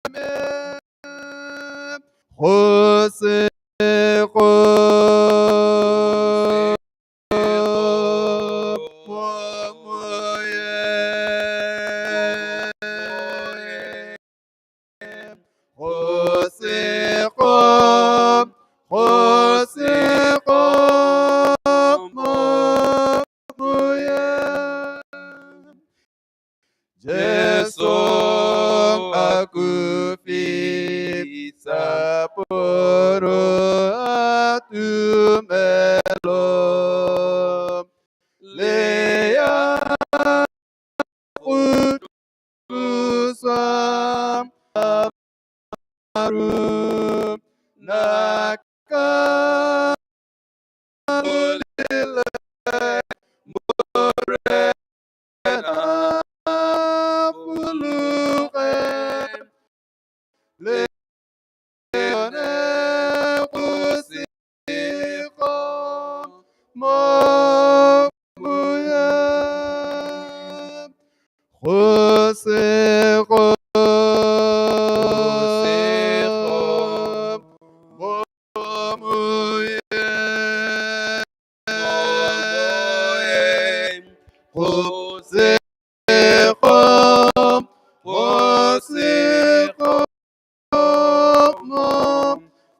Me go se go mo moyeng. Go se go, go se go mo moyeng. Jesu akufisa poro tumelo le ya go thusa naka bolele Morena fologe le yone go sego mo moyeng. Go sego mo moyeng. Go sego, go sego mo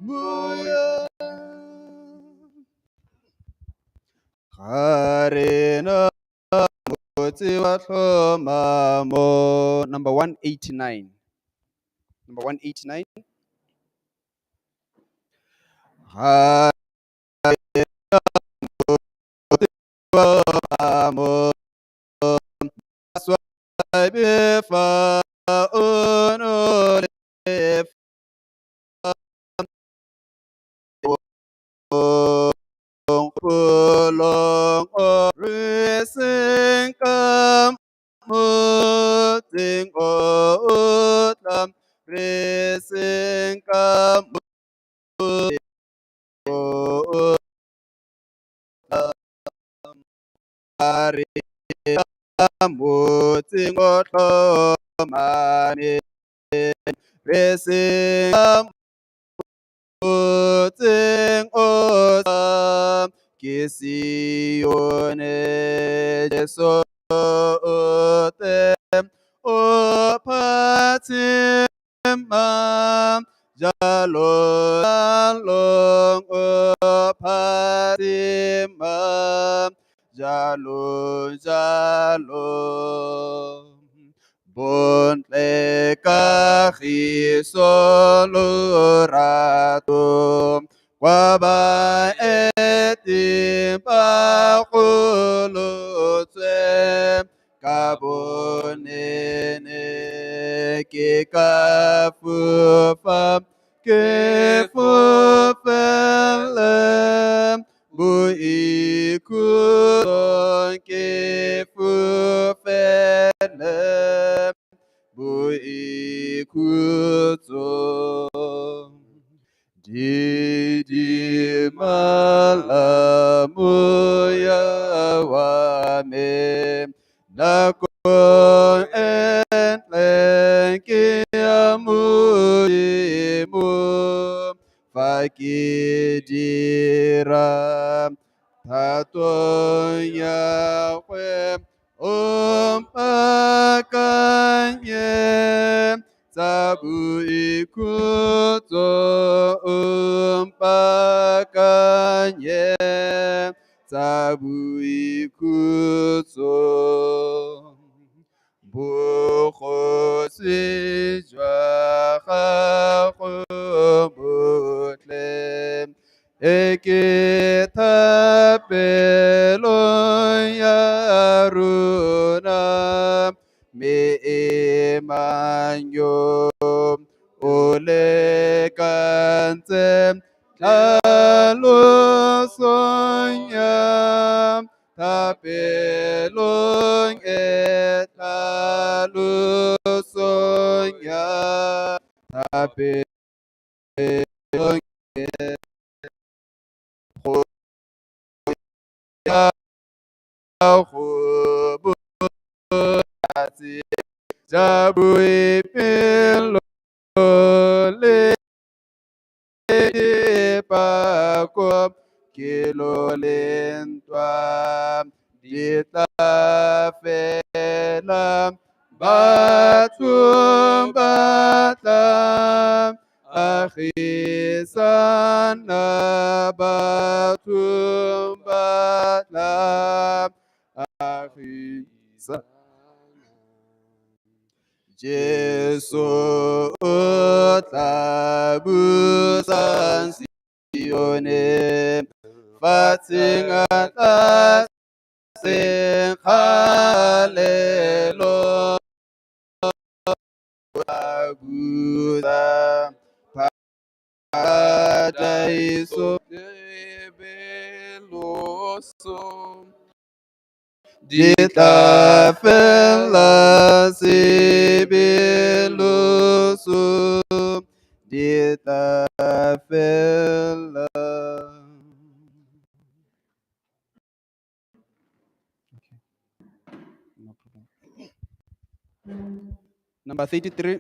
moyeng. Ga re na motse wa tlhomamo. Number 189. Number 189. Ga re na motse wa tlhomamo. Maswabi fa o no le fa. Polong o re seng ka motseng o tla, re seng ka motseng o tla, re ka motseng o tlhomame, re seng ka motseng o tla, ke Sione Jesu o teng o phatsima jalo jalong o phatsima jalo jalo. Bontle kagiso lorato kwa baeting ba golotswe ka bonene ke ka fofa ke fofele boikhutsong ke fofele boikhutsong. Didimala moya wa me nako e ntle ke ya Modimo fa ke dira thato ya gagwe o mpaakanye tsa boikhutso o mpaakanye tsa boikhutso. Bogosi jwa gago botle e ke thapelo ya rona me e mang yo o lekantse tlhalosong ya thapelong e tlhalosong ya thapelong e go ya go bolatse ja boipelo Kelo le ntwa di tla fela, batho ba tla agisana, batho ba tla agisana. Jesu o tla busa Sione, fatsheng a tla sekgalelo, tla busa paradaiso. Loso Di tla fela, sebe loso di tla fela. No problem. Number 33.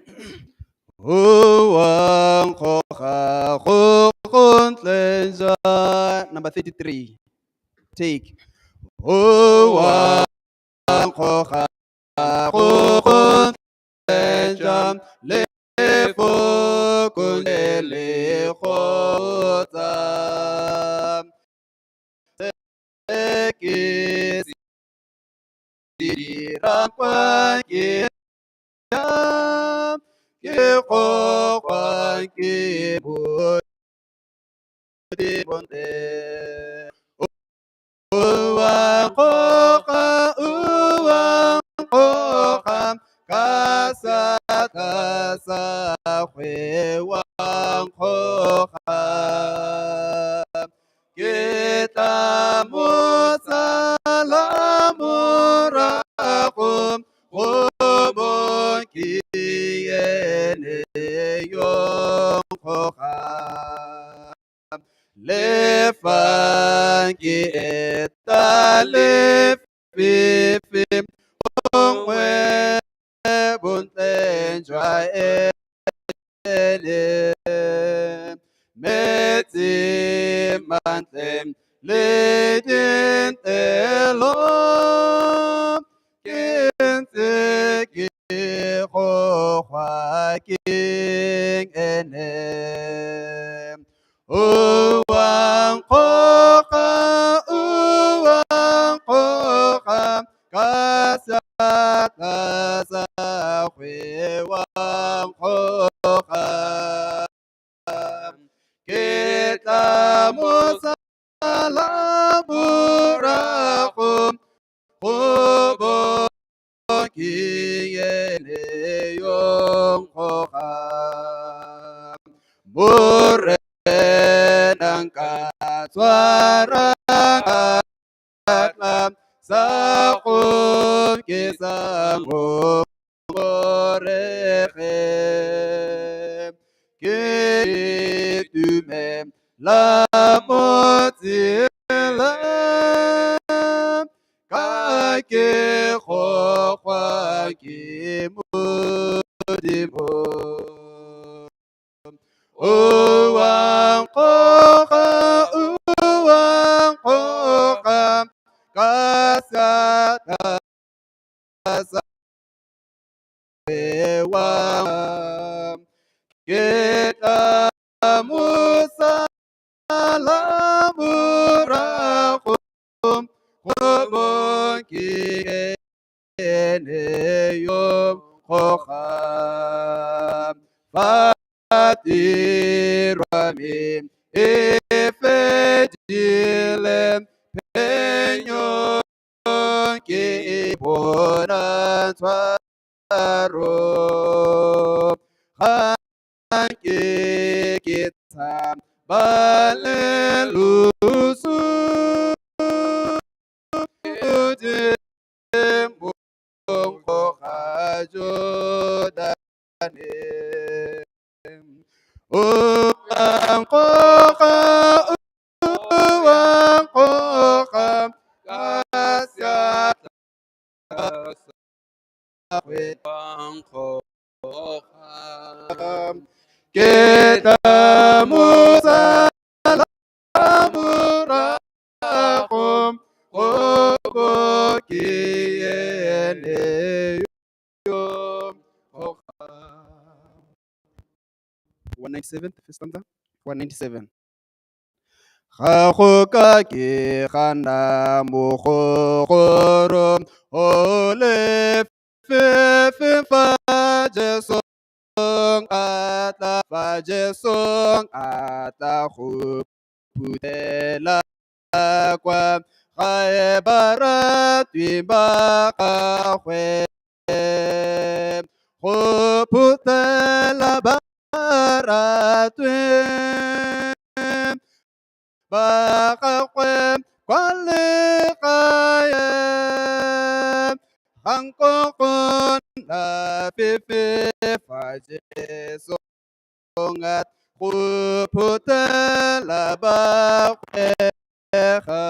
Ho wa nkgoga go gontle jang. Number 33. Take. Ho wa nkgoga go gontle jang, lefoko le le gotsa. Se ke se dirang kwa ke ya, ke gogwa ke bontle. O wa nkgoga, o wa nkgoga, ka seatla sa gagwe wa nkgoga. Ke tla mo sala morago, go bo ke ene yo nkgogang. Le fa ke eta lefifi, gongwe bontle jwa ene, metsi mantle le dintelo, ke ntse ke gogwa ke ene. O wa nkgoga, o wa nkgoga, ka seatla sa gagwe wa nkgoga. Ke tla mo sala morago, go bo ke ene yo nkgogang. Morena nka tshwara atla sa go ke sa ngongorege. Ke itumela mo tseleng, ka ke gogwa ke Modimo. O wa nkgoga, o wa nkgoga, ka seatla sa gagwe wa. Ke tla mo sala morago, go bo ke ene yo nkgogang. Fa tiro ya me e fedile, phenyo ke e bona tshwaro. Ga nke ke tshaba le loso, Modimo nkgoga Jordane. O wa nkgoga, o wa nkgoga, ka seatla sa gagwe wa nkgoga. Ke tla mo sala Morago go bo ke ene yo 197, the first stanza. 197. Ga go ka ke ga nna mogogoro o le fefe fa Jesu a tla, fa Jesu a tla go phuthela kwa gae baratwi ba gagwe, go phuthela baratwi ba gagwe kwa legae. Ga nko go nna fefe fa Jesu a go phuthela ba kgwega.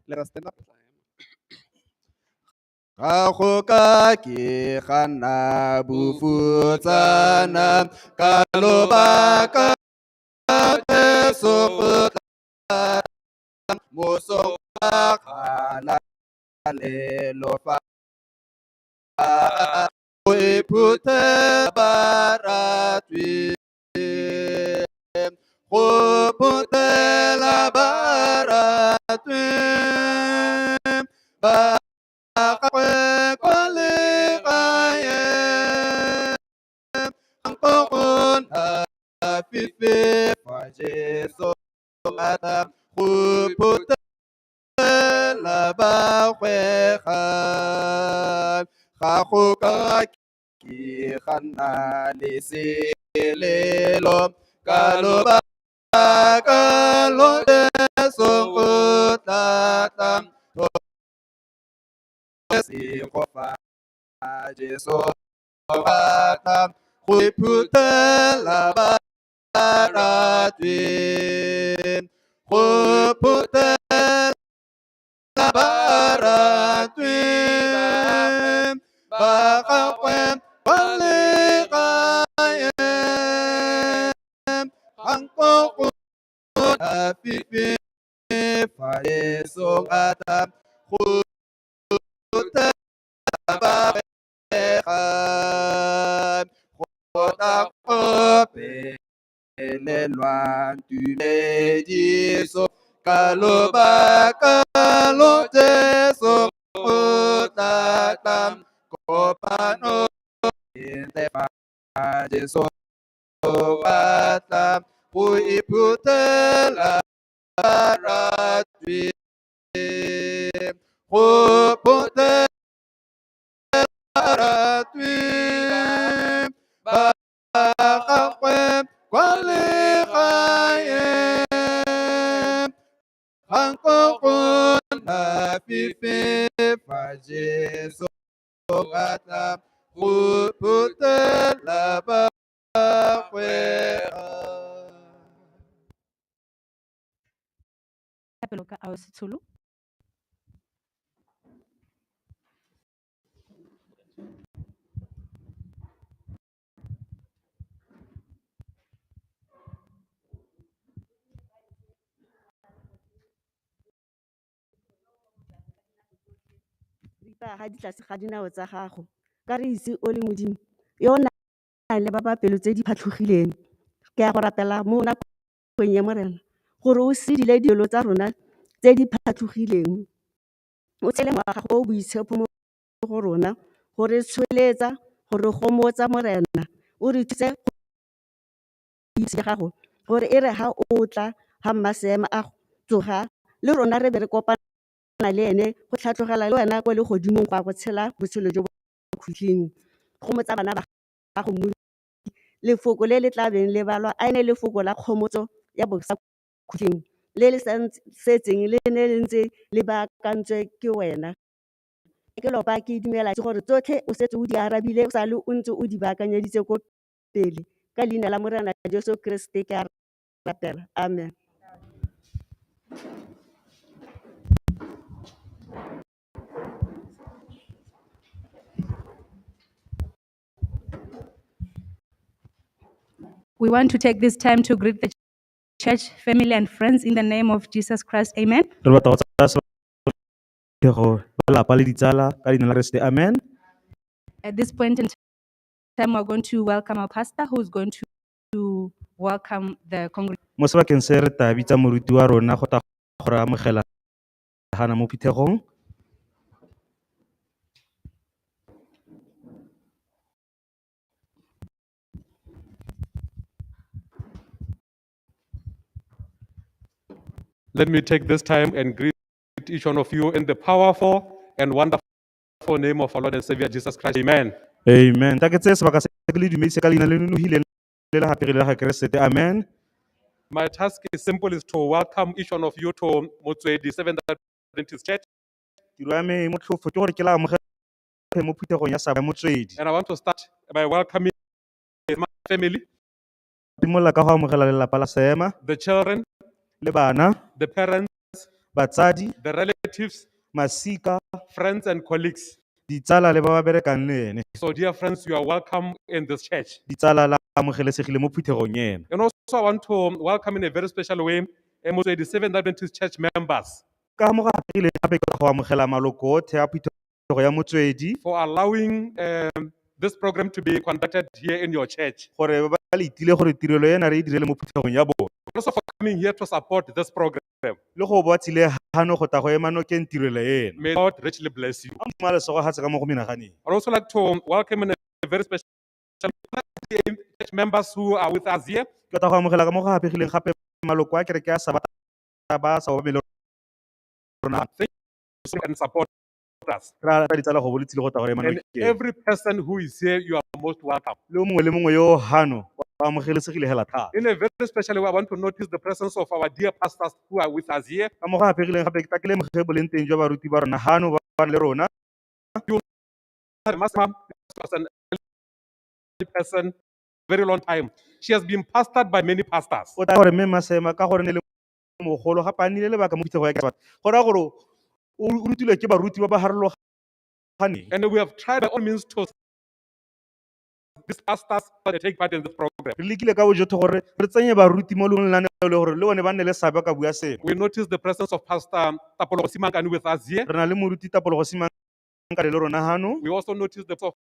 Let us stand up. Ga go ka ke ga nna bofutsana ka lobaka Jesu go tla mosong wa kgalalelo fa go iphuthela baratwi, go phuthela baratwi ba gagwe kwa legae. Ga nko go nna fife fa Jesu a tla go phuthela ba kgwega. Ga go ka ke ga nna le selelo ka lobaka lo Jesu go tla tla sego fa Jesu a tla go iphuthela baratwi, go phuthela baratwi ba gagwe kwa legae. Ga nko go nna fife fa Jesu a tla go phuthela ba kgwega, go tla go pelelwang tumediso ka lobaka lo Jesu go tla tla kopano e fa Jesu a tla go iphuthela baratwi, go phuthela baratwi ba gagwe kwa legae. Ga nko go nna fife fa Jesu a tla go phuthela ba kgwega. Thapelo ka Ausi Tsholo. Re ipaya ga ditlase ga dinao tsa gago, ka re itse o le Modimo yo o nang le ba ba pelo tse di phatlhogileng. Ke a go rapela mo nakong ya Morena gore o sedile dipelo tsa rona tse di phatlhogileng, o tshele mowa wa gago o boitshepo mo go rona go re tsholetsa, go re gomotsa Morena, o re thuse go itse gago gore e re ha o tla ga mmaseema a tsoga le rona re be re kopana le ene go tlhatlogela le wena ko legodimong go ya go tshela botshelo jo bo khutleng. Gomotsa bana ba gago mo lefoko le le tla beng le balwa a ene lefoko la kgomotso ya bosakhutleng le le setseng le ne le ntse le baakantswe ke wena. Ke lopa ke dumela gore tsotlhe o setse o di arabile o sale o ntse o di baakanyeditse ko pele, ka leina la Morena Jesu Kriste ke a rapela, amen. We want to take this time to greet the church, family, and friends in the name of Jesus Christ. Amen. Re batla go tsaya sebaka ba lapa le ditsala ka leina la Keresete, amen. At this point in time, we're going to welcome our pastor who is going to welcome the congregation. Mo sebakeng se re tla bitsa moruti wa rona go tla go re amogela gana mo phuthegong. Let me take this time and greet each one of you in the powerful and wonderful name of our Lord and Savior Jesus Christ. Amen. Amen. Ta ke tseye sebaka se ke le dumedise ka leina le nonogileng le le gapegile la ga Keresete, amen. My task is simple, is to welcome each one of you to Motswedi Seventh Adventist Church. Tiro ya me e motlhofo ke gore ke la amogele mo phuthegong ya Saba Motswedi. And I want to start by welcoming my family, Simolola ka go amogela lelapa la Seema, the children, le bana, the parents, batsadi, the relatives, masika, friends, and colleagues. Ditsala le ba ba berekang le ene. So, dear friends, you are welcome in this church. Ditsala la amogelesegile mo phuthegong ena. And also, I want to welcome in a very special way Motswedi Seventh Adventist Church members Ka mo gapegile gape ke go amogela maloko otlhe a phuthego ya Motswedi for allowing this program to be conducted here in your church. Gore ba letile gore tirelo ena re e direle mo phuthegong ya bone. Also for coming here to support this program. Le go bo tsile hano go tla go ema nokeng tirelo ena. May God richly bless you. A Modimo a le segogatse ka mo go menaganeng. I'd also like to welcome in a very special church members who are with us here. Ke tla go amogela ka mo go gapegileng gape maloko a kereke ya Sabata ba sa obamele rona. Thank you and support us. Ra rata ditsala go bo le tsile go tla go ema And nokeng. Every person who is here, you are most welcome. Le mongwe le mongwe yo o hano o amogelesegile hela thata. In a very special way, I want to notice the presence of our dear pastors who are with us here. Ka mo go apegileng gape ke tla ke lemoge boleng teng jwa baruti ba rona hano ba ba le rona. Master was an elderly person, very long time. She has been pastored by many pastors. O tla gore mme Masema ka gore ne le mogolo gape a nnile lebaka mo phuthego ya batho go raya gore o o rutilwe ke baruti ba ba harologaneng. And we have tried by all means to these pastors that take part in this program. Re lekile ka bojotho gore re tsenye baruti mo lenaneo le gore le bone ba nne le seabe ka bua sengwe. We notice the presence of Pastor Tapolo Simankani with us here. Re na le moruti Tapologo Simankane le rona hano. We also notice the of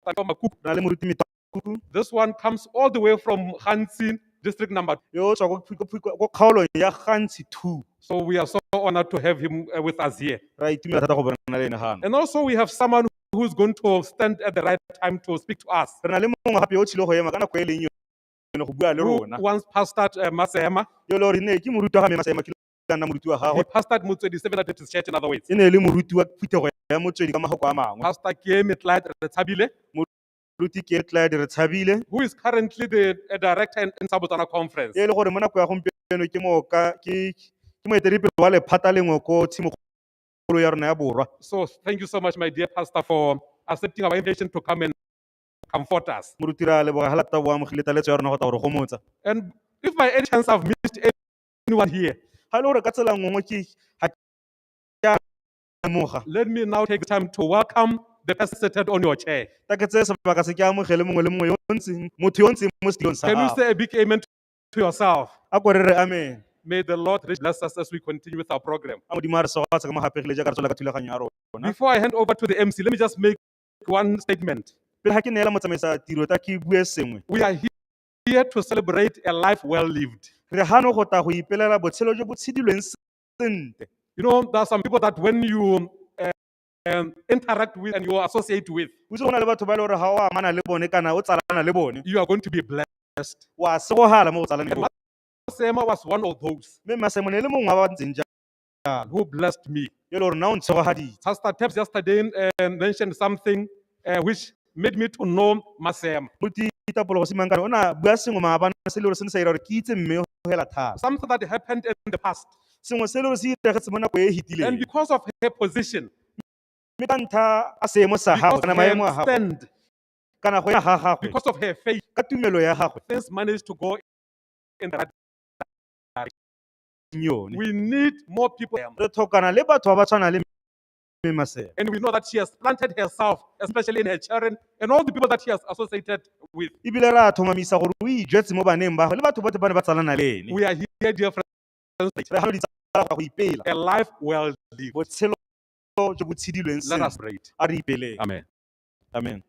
Pastor Makuku. Re na le moruti Metakuku. This one comes all the way from Hansi, district number. Yo o tswa ko kgaolong ya Gantsi 2. So we are so honored to have him with us here. Ra itumela thata go bona le ene gano. And also we have someone who's going to stand at the right time to speak to us. Re na le mongwe gape yo o tshile go ema ka nako e leng yone go bua le Who rona. Once pastored Masema. Yo le gore ne ke moruti wa ga mme Masema ke la nna moruti wa He gagwe. Pastored Motswedi Seventh Adventist Church, in other words. E ne e le moruti wa phuthego ya Motswedi ka mafoko a mangwe. Pastor Kemi Clyde Retabile, Moruti ke Clyde Retabile, who is currently the director in Botswana Conference. E le gore mo nako ya gompieno ke mooka ke moeteledipele wa lephata lengwe ko tshimokgolo ya rona ya borwa. So thank you so much, my dear pastor, for accepting our invitation to come and comfort us. Moruti ra leboga hela thata bo amogile taletso ya rona go tla go re gomotsa. And if by any chance I've missed anyone here, Ga e le gore ka tsela nngwe ke ga ke a lemoga, let me now take the time to welcome the person seated on your chair. Ta ke tseye sebaka se ke amogele mongwe le mongwe yo o ntseng motho yo o ntseng mo setilong sa Can you gago. Say a big amen to yourself? A ko re re amen. May the Lord richly bless us as we continue with our program. A Modimo a re segofatse ka mo gapegile jaaka re tswela ka thulaganyo ya rona. Before I hand over to the MC, let me just make one statement. Pele ga ke neela motsamaisa tiro ta ke bue sengwe. We are here to celebrate a life well lived. Re gano go tla go ipelela botshelo jo bo tshedilweng sentle. There are some people that when you interact with and you associate with, O itse go na le batho ba e le gore ga o amana le bone kana o tsalana le bone, you are going to be blessed. Wa segogala mo go tsalaneng le bone. Masema was one of those Mme Masemo ne e le mongwe wa ba ntseng jalo who blessed me. Yo e le gore nna o ntshegogaditse. Pastor Taps yesterday mentioned something which made me to know Masema. Moruti Tapologo Simankane o ne a bua sengwe maabane se le gore se ne sa dira gore ke itse mme hela thata. Something that happened in the past. Sengwe se le gore se itegetse mo nako e e And fetileng. Because of her position, Mme ka ntlha a seemo sa because gagwe of kana maemo a her gagwe stand, kana go ya ga gagwe because of her faith, ka tumelo ya gagwe things managed to go in the right yone. We need more people. Re tlhokana le batho ba ba tshwanang le Mme Maseko. And we know that she has planted herself, especially in her children and all the people that she has associated with. Ebile re a tlhomamisa gore o ijetse mo baneng ba gagwe le batho botlhe ba ne ba tsalana le ene. We are here, dear friends, Re gano ditsala go ipela. a life well lived. Botshelo jo bo tshedilweng Let us sentle. pray. A re ipeleng. Amen. Amen.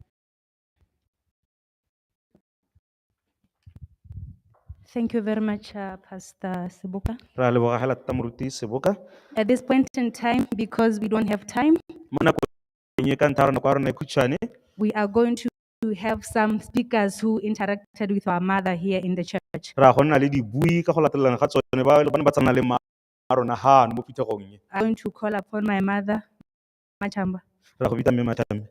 Thank you very much, Pastor Seboka. Re a leboga hela thata moruti Seboka. At this point in time, because we don't have time, Mo nakong e ka ntlha ya gore nako ya rona e khutshwane, we are going to have some speakers who interacted with our mother here in the church. re a go nna le dibui ka go latelana ga tsone ba ba ne ba tsamaya le mma rona hano mo phuthegong e. I'm going to call upon my mother, Machamba. Re a go bitsa mme Mathame.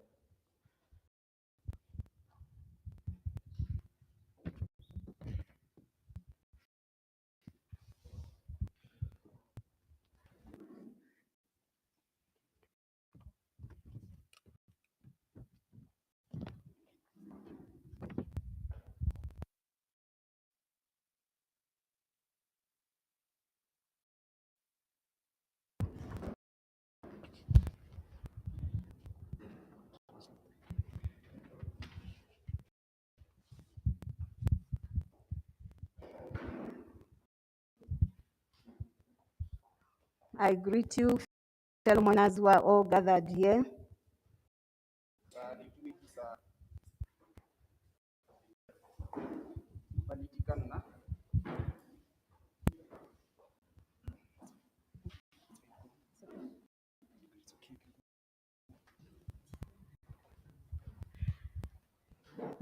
I greet you, fellow mourners who are all gathered here.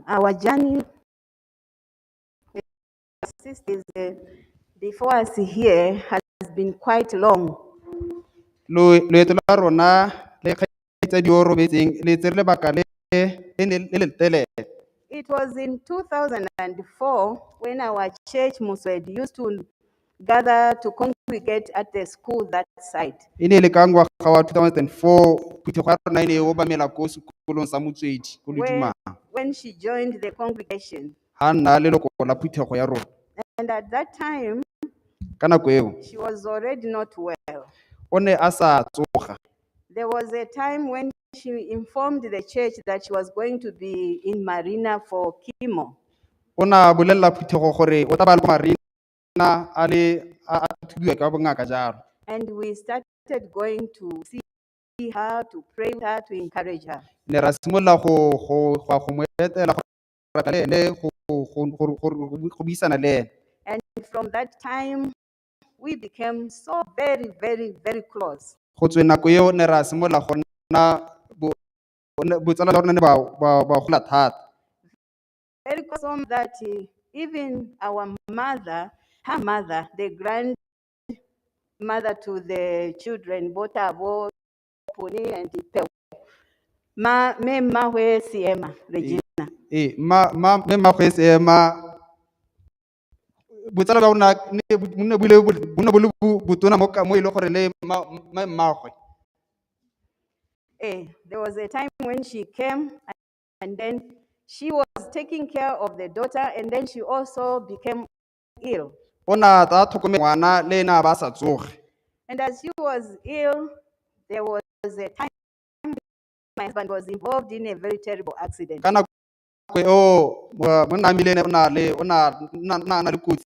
Our journey sisters, before us here has been quite long. Loeto la rona le kgaitsadi yo o robetseng le tsere lebaka le le ne le le telele. It was in 2004 when our church, Muswedi, used to gather to congregate at the school that side. E ne e le ka ngwaga wa 2004 phuthego ya rona e ne e obamela ko sekolong sa Motswedi ko When, Ledumang. when she joined the congregation. Ha nna leloko la phuthego ya rona. And at that time, Ka nako eo she was already not well. o ne a sa tsoga. There was a time when she informed the church that she was going to be in Marina for chemo. O ne a bolelela phuthego gore o tla ba le ko Marina a le a thubiwa ka bongaka jalo. And we started going to see her, to pray with her, to encourage her. Ne ra simolola go ya go mo etela, go rapela le ene, go buisana le ene. And from that time, we became so very, very, very close. Go tsweng nako eo ne ra simolola go nna botsala jwa rona ne ba gola thata. Very close so that even our mother, her mother, the grandmother to the children, Botabo, Puni, and Peo. Ma, me mahwe siema, Regina. Ee, mme mmagwe seema, botsala jwa rona ne bo ne bo le bo ne bo le botona mo e leng gore le mme mmagwe. There was a time when she came and then she was taking care of the daughter and then she also became ill. O ne a tsaya tlhokomelo ngwana le ene a ba sa tsoge. And as she was ill, there was a time my husband was involved in a very terrible accident. Ka nako eo, monna a mile ene o ne a le, o ne a nna, nna, na le kotsi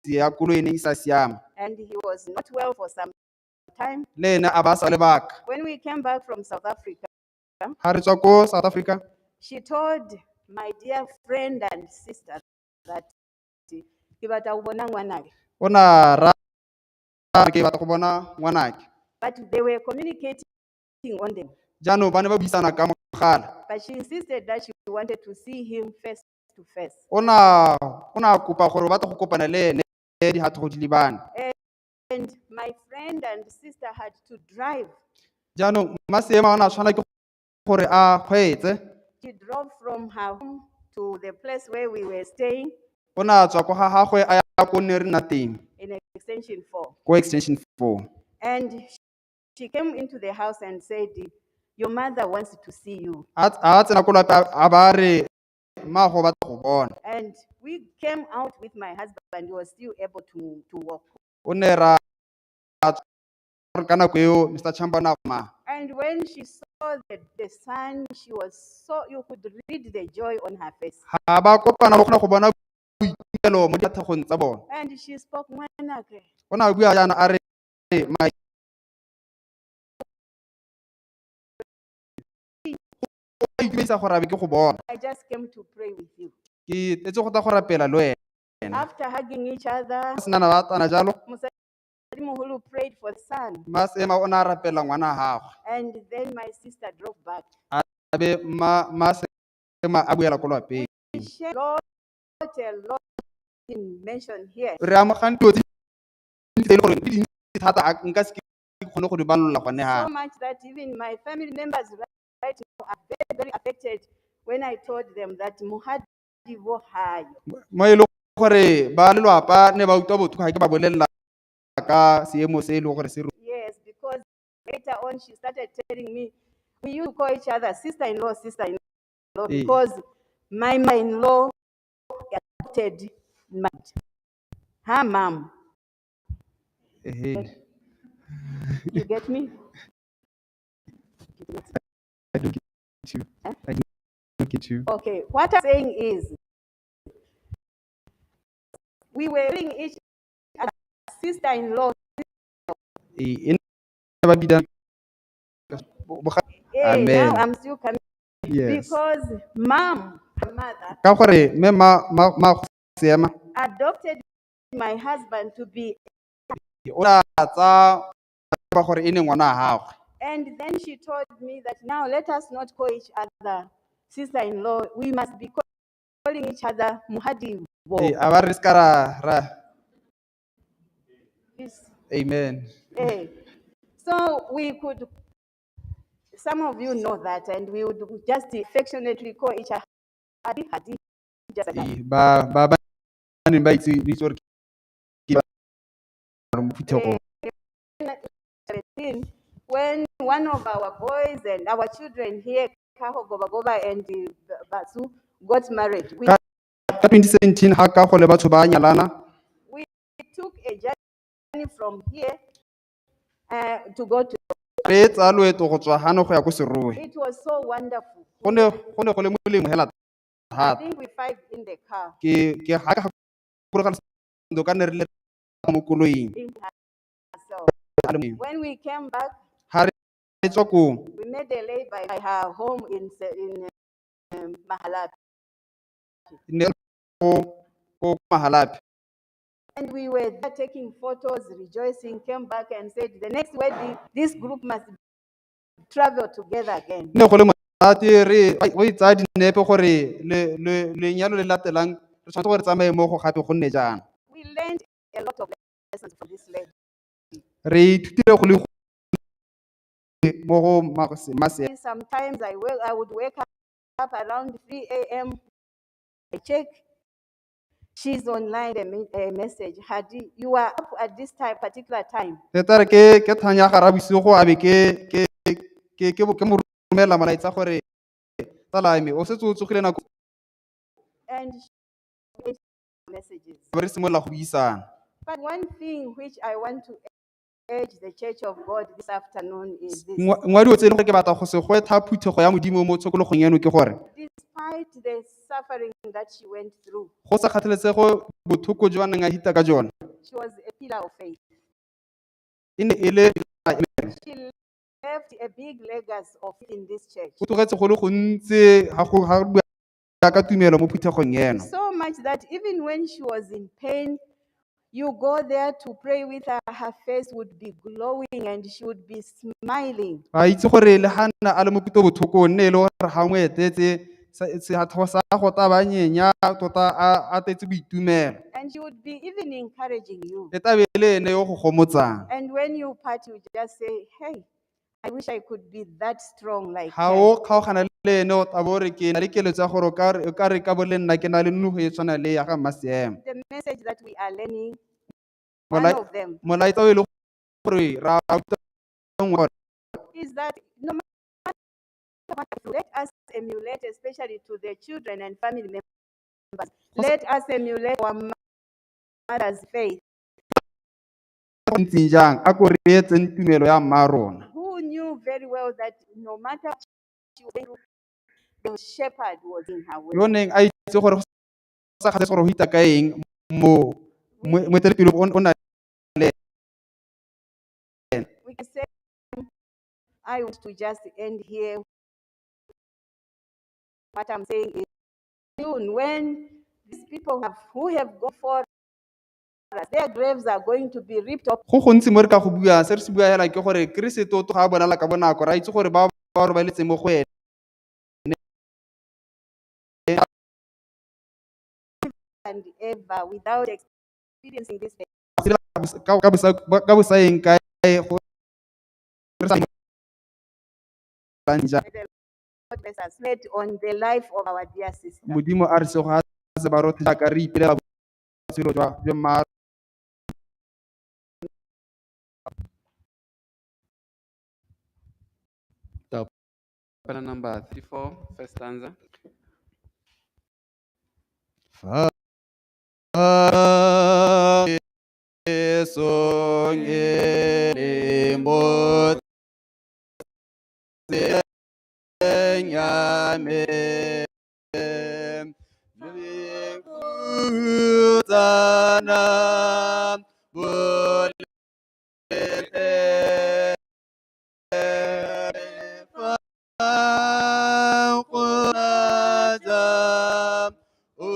ya koloi e ne e sa siama. And he was not well for some time. Le ene a ba sa lebaka. When we came back from South Africa, Ha re tswa ko South Africa, she told my dear friend and sister that ke batla go bona ngwanake. O ne a ra ke batla go bona ngwanake. But they were communicating on them. Jaanong ba ne ba buisana ka mogala. But she insisted that she wanted to see him face to face. O ne a kopa gore o batla go kopana le ene dihatho go di lebane. And my friend and sister had to drive. Jaanong Mmaseema o ne a tshwanela ke gore a kgweetse. She drove from her home to the place where we were staying. O ne a tswa ko ga gagwe a ya ko ne re nna teng. In Extension 4. Ko Extension 4. And she came into the house and said, Your mother wants to see you. A tsena ko lapa a ba re mmago o batla go bona. And we came out with my husband, who was still able to walk. O ne ra ka nako eo Mr. Chamba o ne a ma. And And when she saw the son, she was so, you could read the joy on her face. Ga ba kopana ba kgona go bona boitumelo mo difatlhegong tsa bona. And she spoke, "Ngwanake, O ne a bua jaana a re "Ma- go a itumedisa gore a be ke go bona. I just came to pray with you." Ke tletse go tla go rapela le wena. After hugging each other, Ba senana ba tana jalo, Mosadimoholo prayed for the son. Mmasema o ne a rapela ngwana wa gagwe. And then my sister drove back. A be mmasema a buela ko lwapeng. We shared a lot in mention here. Re amogane dilo tse dintsi tse e leng gore di dintsi thata a nka se ke kgone go di balola gone So ga. much that even my family members right now are very, very affected when I told them that Mohadi hayo. Mo e leng gore ba lelwapa ne ba utlwa botlhoko ga ke ba bolelela ka seemo se e leng gore se Yes, because later on she started telling me, we used to call each other sister-in-law, sister-in-law, Eh. because my mother-in-law adopted my, her mom. Ehe. You get me? I don't get you. I don't get you. Okay, what I'm saying is, we were calling each other sister-in-law. Ee, e ne ba bidang Hey, Amen. now I'm still coming. Yes. Because mom, her mother, Ka gore mme ma go seema adopted my husband to be, o ne a tsaya ba gore e ne ngwana wa gagwe. And then she told me that now let us not call each other sister-in-law. We must be calling each other Muhadi. Ee, a ba re se ka ra This, amen. eh. So we could, some of you know that, and we would just affectionately call each other Hadi, Hadi, just like that. Ee, ba neng ba itse gore ke ba mo phuthegong. 17, when one of our boys and our children here, Kaho Gobagoba and Basu, got married, we Ka 2017 ga ka go le batho ba nyalana, we took a journey from here to go to. Re tsaya loeto go tswa gano go ya ko Serowe. It was so wonderful. Go ne go le molemo hela I thata. think we five in the car. Ke ga ka gakologelwa sentle ka ne re le mo koloing. In herself. When we came back, Ga re tswa koo, we made a lay by her home in Mahalapye. Ne ko Mahalapye. And we were there taking photos, rejoicing, came back and said, the next wedding, this group must travel together again. Ne go le monate re o tsaya dinepe gore le le lenyalo le latelang re tshwanetse gore tsamaye mo go gape go nne jaana. We learned a lot of lessons from this lady. Re ithutile go le gontsi mo go Mase. Sometimes I would wake up around 3 a.m. I check. She's online, a message. Hadi, you are up at this time, particular time. Teta re ke thanya gara bosigo a be ke mo romela molaetsa gore tsala ya me o setse o tsogile nako And she messages. ba re simolola go buisana. But one thing which I want to urge the Church of God this afternoon is this. Nngwe ya dilo tse e leng gore ke batla go se gwetlha phuthego ya Modimo mo tshokologong eno ke gore Despite the suffering that she went through, go sa kgathalesege botlhoko jo a neng a hita ka jone, she was a pillar of faith. E ne e le She left a big legacy of in this church. O tlogetse go le gontsi ga go ga re bua ka tumelo mo phuthegong eno. So much that even when she was in pain, you go there to pray with her, her face would be glowing and she would be smiling. A itse gore le ga nna a le mo kutlobotlhokong ne e le gore ga mo etetse sefatlhego sa go ta ba nyenya tota a tletse boitumelo. And she would be even encouraging you. E tla be e le ene yo go gomotsang. And when you part, you just say, "Hey, I wish I could be that strong like Ga her." o kgaogana le ene o tla bo o re ke na le keletso ya gore o ka re ka bo le nna ke na le nonofo e tshwana le ya ga Mmaseema. The message that we are learning, one of them, Molaetsa o e leng gore ra utlwa gore is that no matter what, let us emulate, especially to the children and family members, let us emulate our mother's faith. Go ntseng jang a ko reetseng tumelo ya mma rona. Who knew knew very well that no matter what she went through, the shepherd was in her way. Yo neng a itse gore go sa kgathalesege gore o ita ka eng mo moeteledipele o na le ene. We can say, I want to just end here. What I'm saying is, soon when these people who have gone for us, their graves are going to be ripped up. Go gontsi mo re ka go buang, se re se bua hela ke gore Keresete o tloga a bonala ka bonako, ra itse gore bao ba robaletseng mo go ene. And ever without experiencing this. Ka bosaeng kae go re sa ja. May the Lord bless us. Let on the life of our dear sister. Modimo a re segofatse ba rotlhe jaaka re ipelela botshelo jwa mma. Panel number 34, first stanza. Fa song e le mo tseleng ya me, le khutsana bo le fa go na jang, o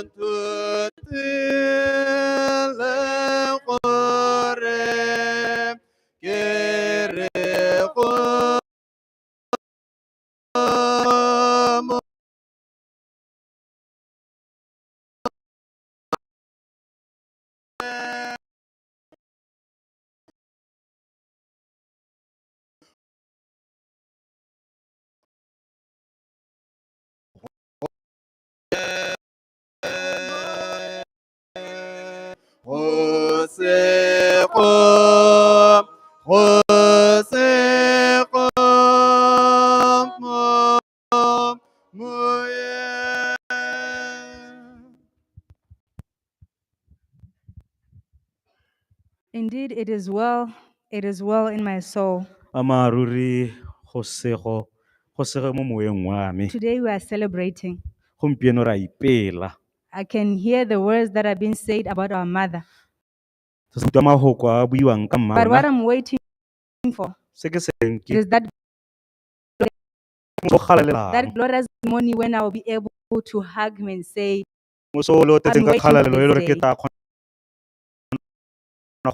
nthutile gore ke re go mo. Go se go, go se go mo moyeng. Indeed, it is well, it is well in my soul. Amaruri go sego, go sego mo moyeng wa me. Today we are celebrating. Gompieno ra ipela. I can hear the words that are being said about our mother. Se se utlwa mahoko a buiwang ka mma But what rona. I'm waiting for Se ke seng ke is that moso o galalelang. that glorious morning when I will be able to hug him and say, Moso o le o tletseng I'm ka waiting for kgalalelo e le this gore ke day. tla kgona go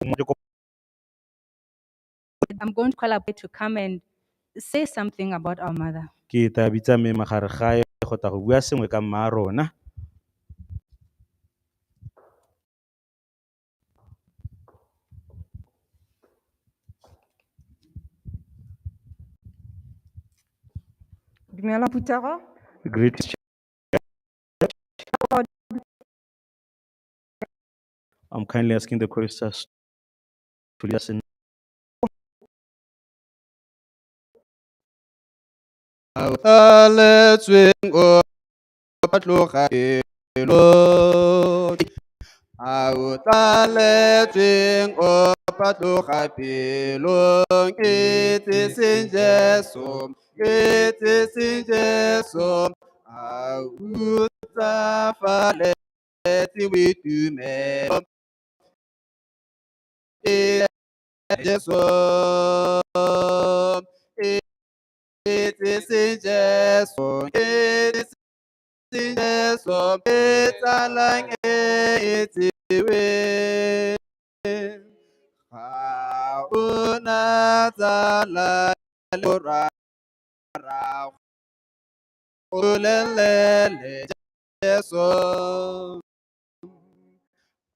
mo ke kopa I'm going to call up to come and say something about our mother. Ke tla bitsa mme magare gae go tla go bua sengwe ka mma rona. Dumela phuthego. Great. I'm kindly asking the choristers to lead us in. Tlaletsweng o tloga pelo. A o tlaletsweng o patloga pelong, itse seng Jesu, itse seng Jesu. A hutsafaletse boitumelo, itse Jesu, itse seng Jesu, itse seng Jesu, e tsalang e itsiwe. Ga o na tsala le borara, bolelele Jesu.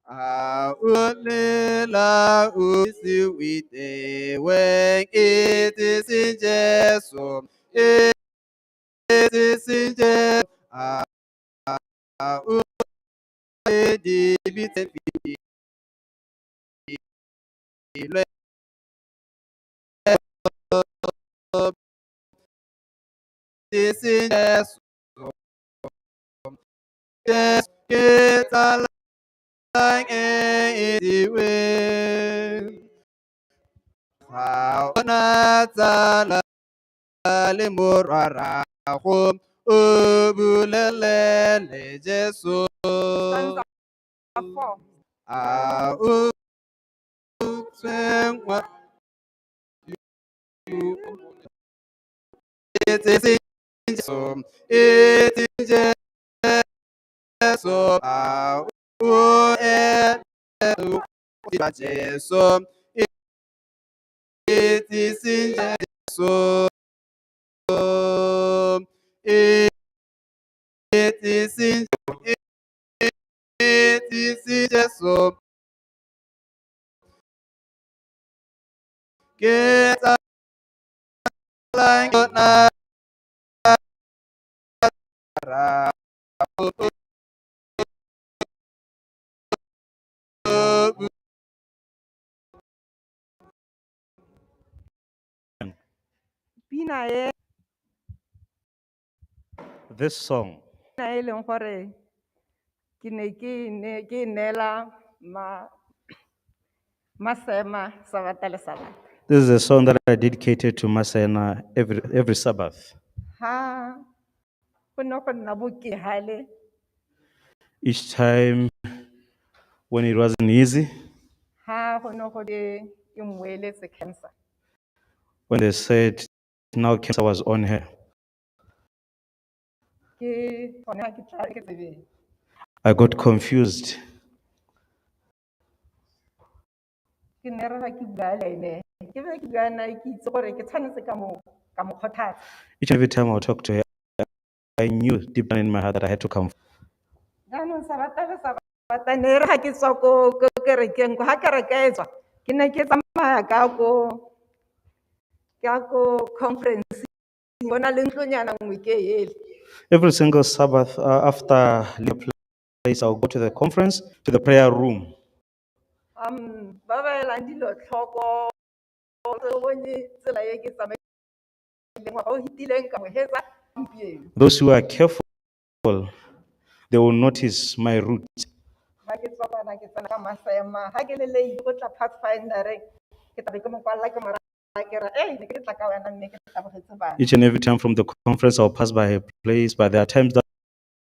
A o lela o se o iteweng, itse seng Jesu, itse seng Jesu. A o le dibe tse filwe, itse seng Jesu, Jesu ke tsala e itsiwe. Ga ona tsala le morwarrago, o bolelele Jesu. Stanza 4. A o tshwenngwa Itse Jesu, itse Jesu, a o e Jesu, itse Jesu, itse itse Jesu. Ke tsala yona ra Pina e This song na e leng gore ke ne ke ne ke e neela ma Masema Sabata le Sabata. This is a song that I dedicated to Masena every Sabbath. Ha go ne go nna bokehale Each time when it wasn't easy, ha go ne go le ke mmoeletse cancer. When they said now cancer was on her, Ke gone ha ke tla ke tsebeng. I got confused. Ke ne re ha ke bua le ene, ke be ke bua nae ke itse gore ke tshwanetse ka mo kgothatsa. Each and every time I would talk to her, I knew deep down in my heart that I had to come. Jaanong Sabata le Sabata ne re ha ke tswa ko kerekeng, ha kereke e tswa, ke ne ke tsamaya ka ko conference, go na le ntlonyana nngwe ke ele. Every single Sabbath after the place, I'll go to the conference, to the prayer room. Ba ba elang dilo tlhoko, o bone tsela e ke tsamaileng ngwaga o fetileng ka mo hetsa gompieno. Those who are careful, they will notice my route. Ga ke tswa kwana ke tsena ka Masema, ha ke le late go tla Pathfinder-eng, ke tla be ke mo kwalla ke mo raya ke re, "Ei, ne ke tla ka wena mme ke tabogetse bana." Each and every time from the conference, I'll pass by her place, but there are times that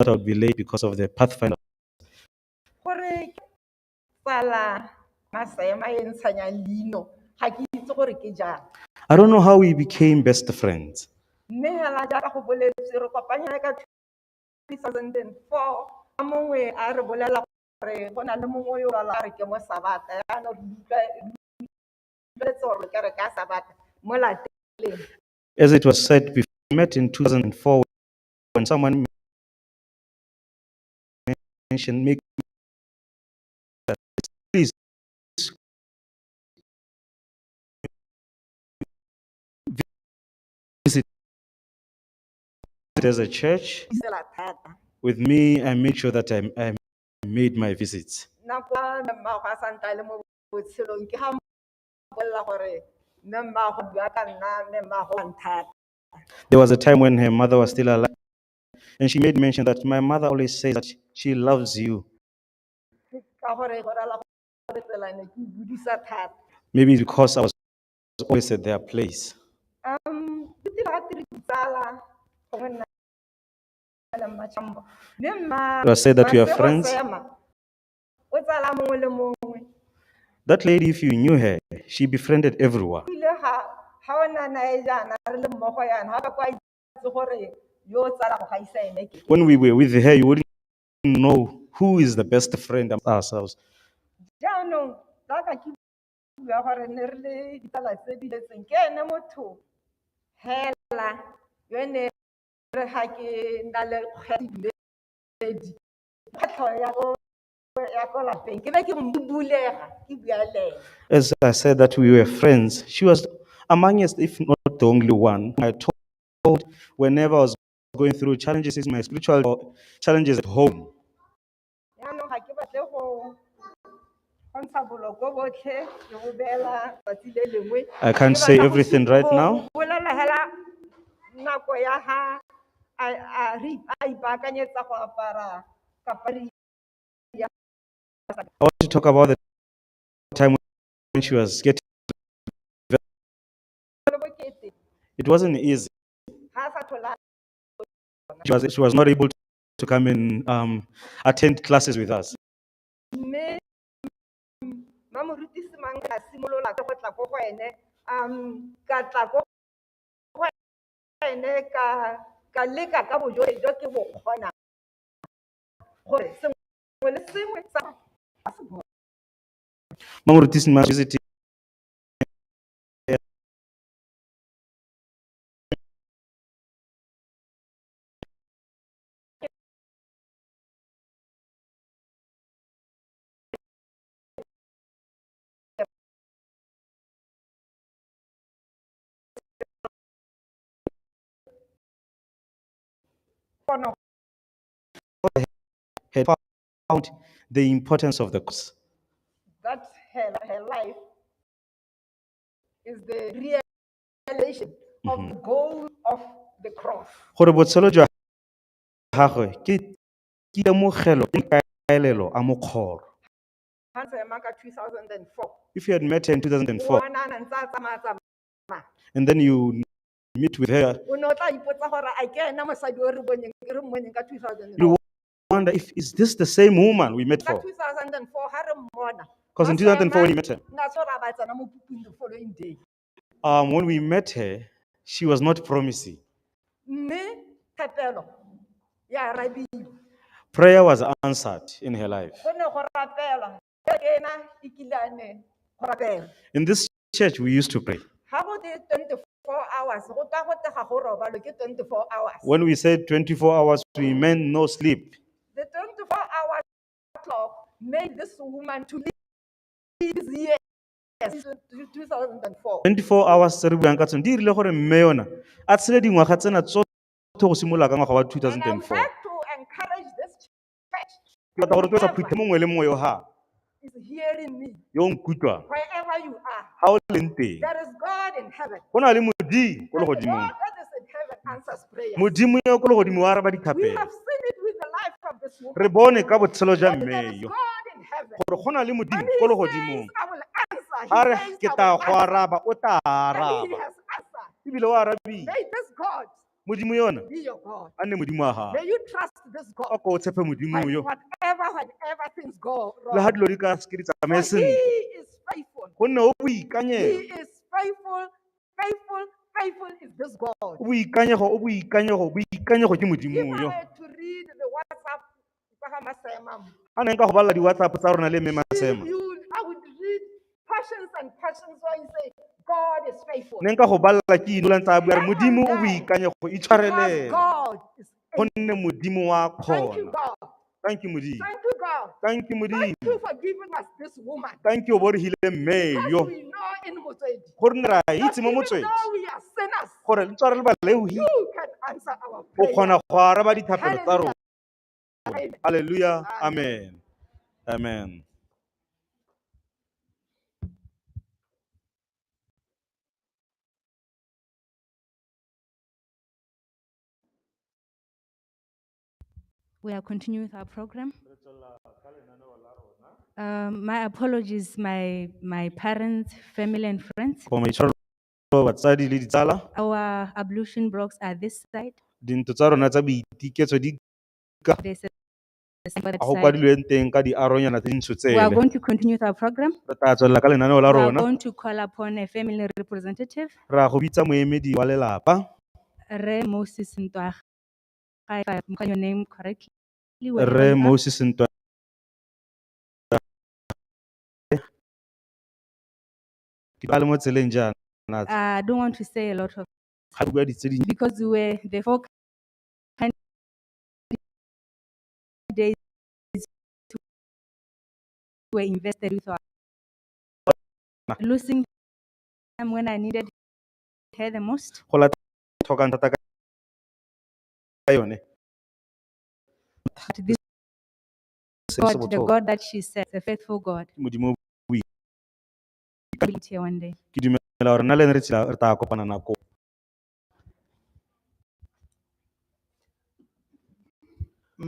I'll be late because of the Pathfinder. Gore ke tsala Masema e ntshanyang leino, ga ke itse gore ke jang. I don't know how we became best friends. Mme hela jaaka go boletswe re kopanya ka 2004, a mongwe a re bolela gore go na le mongwe yo o lwalang a re ke mo Sabata, jaanong re utlweletse gore ke re ka Sabata mo lateleng. As it was said before, we met in 2004 when someone mentioned, make please visit as a church. Isela thata. With me, I made sure that I made my visits. Nako ya mme mmago a santse a le mo botshelong ke ga mpolelela gore mme mmago bua ka nna mme mmago wa nthata. There was a time when her mother was still alive, and she made mention that my mother always says that she loves you. Ka gore go rela gore tsela ne ke e bodisa thata. Maybe it's because I was always at their place. Ke tile ga tere ditsala gongwe nna le Mmatšhambo. Mme mma It was said that we are Masego friends. Seema, o tsala mongwe le mongwe. That lady, if you knew her, she befriended everyone. Ebile ga o na nae jaana re le mmogo yana, ga ka kwa itse gore yo o tsala go gaisa ene ke. When we were with her, you wouldn't know who is the best friend among ourselves. Jaanong jaaka ke bua gore ne re le ditsala tse di letseng ke ene motho hela yo ne re ga ke na le kgwedi kgwetlho ya ko lapeng ke be ke mo bulega ke bua le ene. As I said that we were friends, she was among us, if not the only one. I told whenever I was going through challenges in my spiritual challenges at home. Jaanong ga ke batle go ntsha boloko botlhe ke bo beela tsatsi le lengwe. I can't Ke say batla go everything right now. Go bolela hela nako ya ha a ipaakanyetsa go apara kapari. I want to talk about the time when she was getting It wasn't easy. Ga a sa tlhola She was not able to come and attend classes with us. Mme mmamoruti Semang a simolola ka go tla ko go ene ka tla ko go ene ka leka ka bojotlhe jo ke bo kgonang gore sengwe le sengwe sa a se bone. Mamoruti Semang visiting Pono had found the importance of the cross. That her life is the realization of the goal of the cross. Gore botshelo jwa gagwe ke temogelo ke maikaelelo a mokgoro. Ga ntse ema ka 2004. If you had met her in 2004 Ngwana a na ntse a tsamaya-tsamaya. And then you meet with her, O ne o tla ipotsa gore a ke ena mosadi o re boneng re mmoneng ka 2004. you wonder if is this the same woman we met Ka for? 2004 ga re mmona. Because in 2004 when we met her, Nna tshwara ba tsena mo pupung the following day. When we met her, she was not promising. Mme thapelo ya arabiwa. Prayer was answered in her life. Go ne go rapelwa. Kereke ena e kile a ne go rapela. In this church, we used to pray. Ga go te 24 hours, go ka go te ga go robalwe ke 24 hours. When we said 24 hours, we meant no sleep. The 24 hour clock made this woman to live years, 2004. 24 hours tse re buang ka tsone di dirile gore mme yona a tshele dingwaga tsena tsotlhe go simolola ka ngwaga wa And I would 2004. like to encourage this church Ke batla go rotloetsa phuthego mongwe le mongwe yo ha is hearing me, yo o nkutlwang wherever you are. ga o leng teng. There is God in heaven. Go na le Modimo ko And the legodimong. God that is in heaven answers prayers. Modimo yo ko legodimo o araba We dithapelo. have seen it with the life of this woman. Re bone ka botshelo jwa That mme there is yo God in heaven. gore go na le Modimo And ko he legodimong. says, "I will answer." He A re says, ke "I tla will go answer." araba o tla And he araba has answered. ebile o arabile. May this God Modimo yona be your God. a nne Modimo wa gago. May you trust this God. A ko o tshepe Modimo yo. Whatever things go Le ga wrong. dilo di ka seke di tsamaye For sentle. he is faithful. Gonne o boikanyego. He is faithful, faithful, faithful is this God. O boikanyego, o boikanyego, boikanyego ke If Modimo I yo. were to read the WhatsApp tsa ga Masema, A ne nka go balela di-WhatsApp tsa rona le mme Masema. I would read passions and passions where you say, "God is faithful." Ne nka go balela ke inola ntse a bua re Modimo o boikanyego Because itshwarelele. God is faithful. Gonne Modimo wa Thank you, kgona. God. Thank you, Modimo. Thank you, God. Thank you, Modimo. Thank you for giving us this woman. Thank you bo re hile mme Because yo. we know in Motswedi Gore re a that itse mo even Motswedi though we are sinners, gore le tswa re le baleohi you can answer our o prayer. kgona go araba dithapelo tsa rona. Amen. Hallelujah. Amen. Amen. We are continuing with our program. My apologies, my parents, family, and friends. Go maitshwarelo batsadi le ditsala. Our ablution blocks are this side. Dintlo tsa rona tsa boitiketso di There's a sign by that a go side. kwadilweng teng ka diaronyana tse dintsho We are tsele. going to continue with our program. Re tla tswelela ka lenaneo la We are rona. going to call upon a family representative, Re a go bitsa moemedi wa lelapa, Re Moses Ntwaga. If I'm calling your name correctly, wherever Rre you are. Moses Ntwa. Ke ba le mo tseleng jaana. I don't want to say a lot of Ga re bua di tse di because we were the four candidates were invested with our losing them when I needed her the most. Go la tlhokang thata ka yone. But this Se se God, the botlhokwa. God that she said, the faithful God, Modimo will be here one day. Ke dumela gore nna le ene re tsila re tla kopana nako.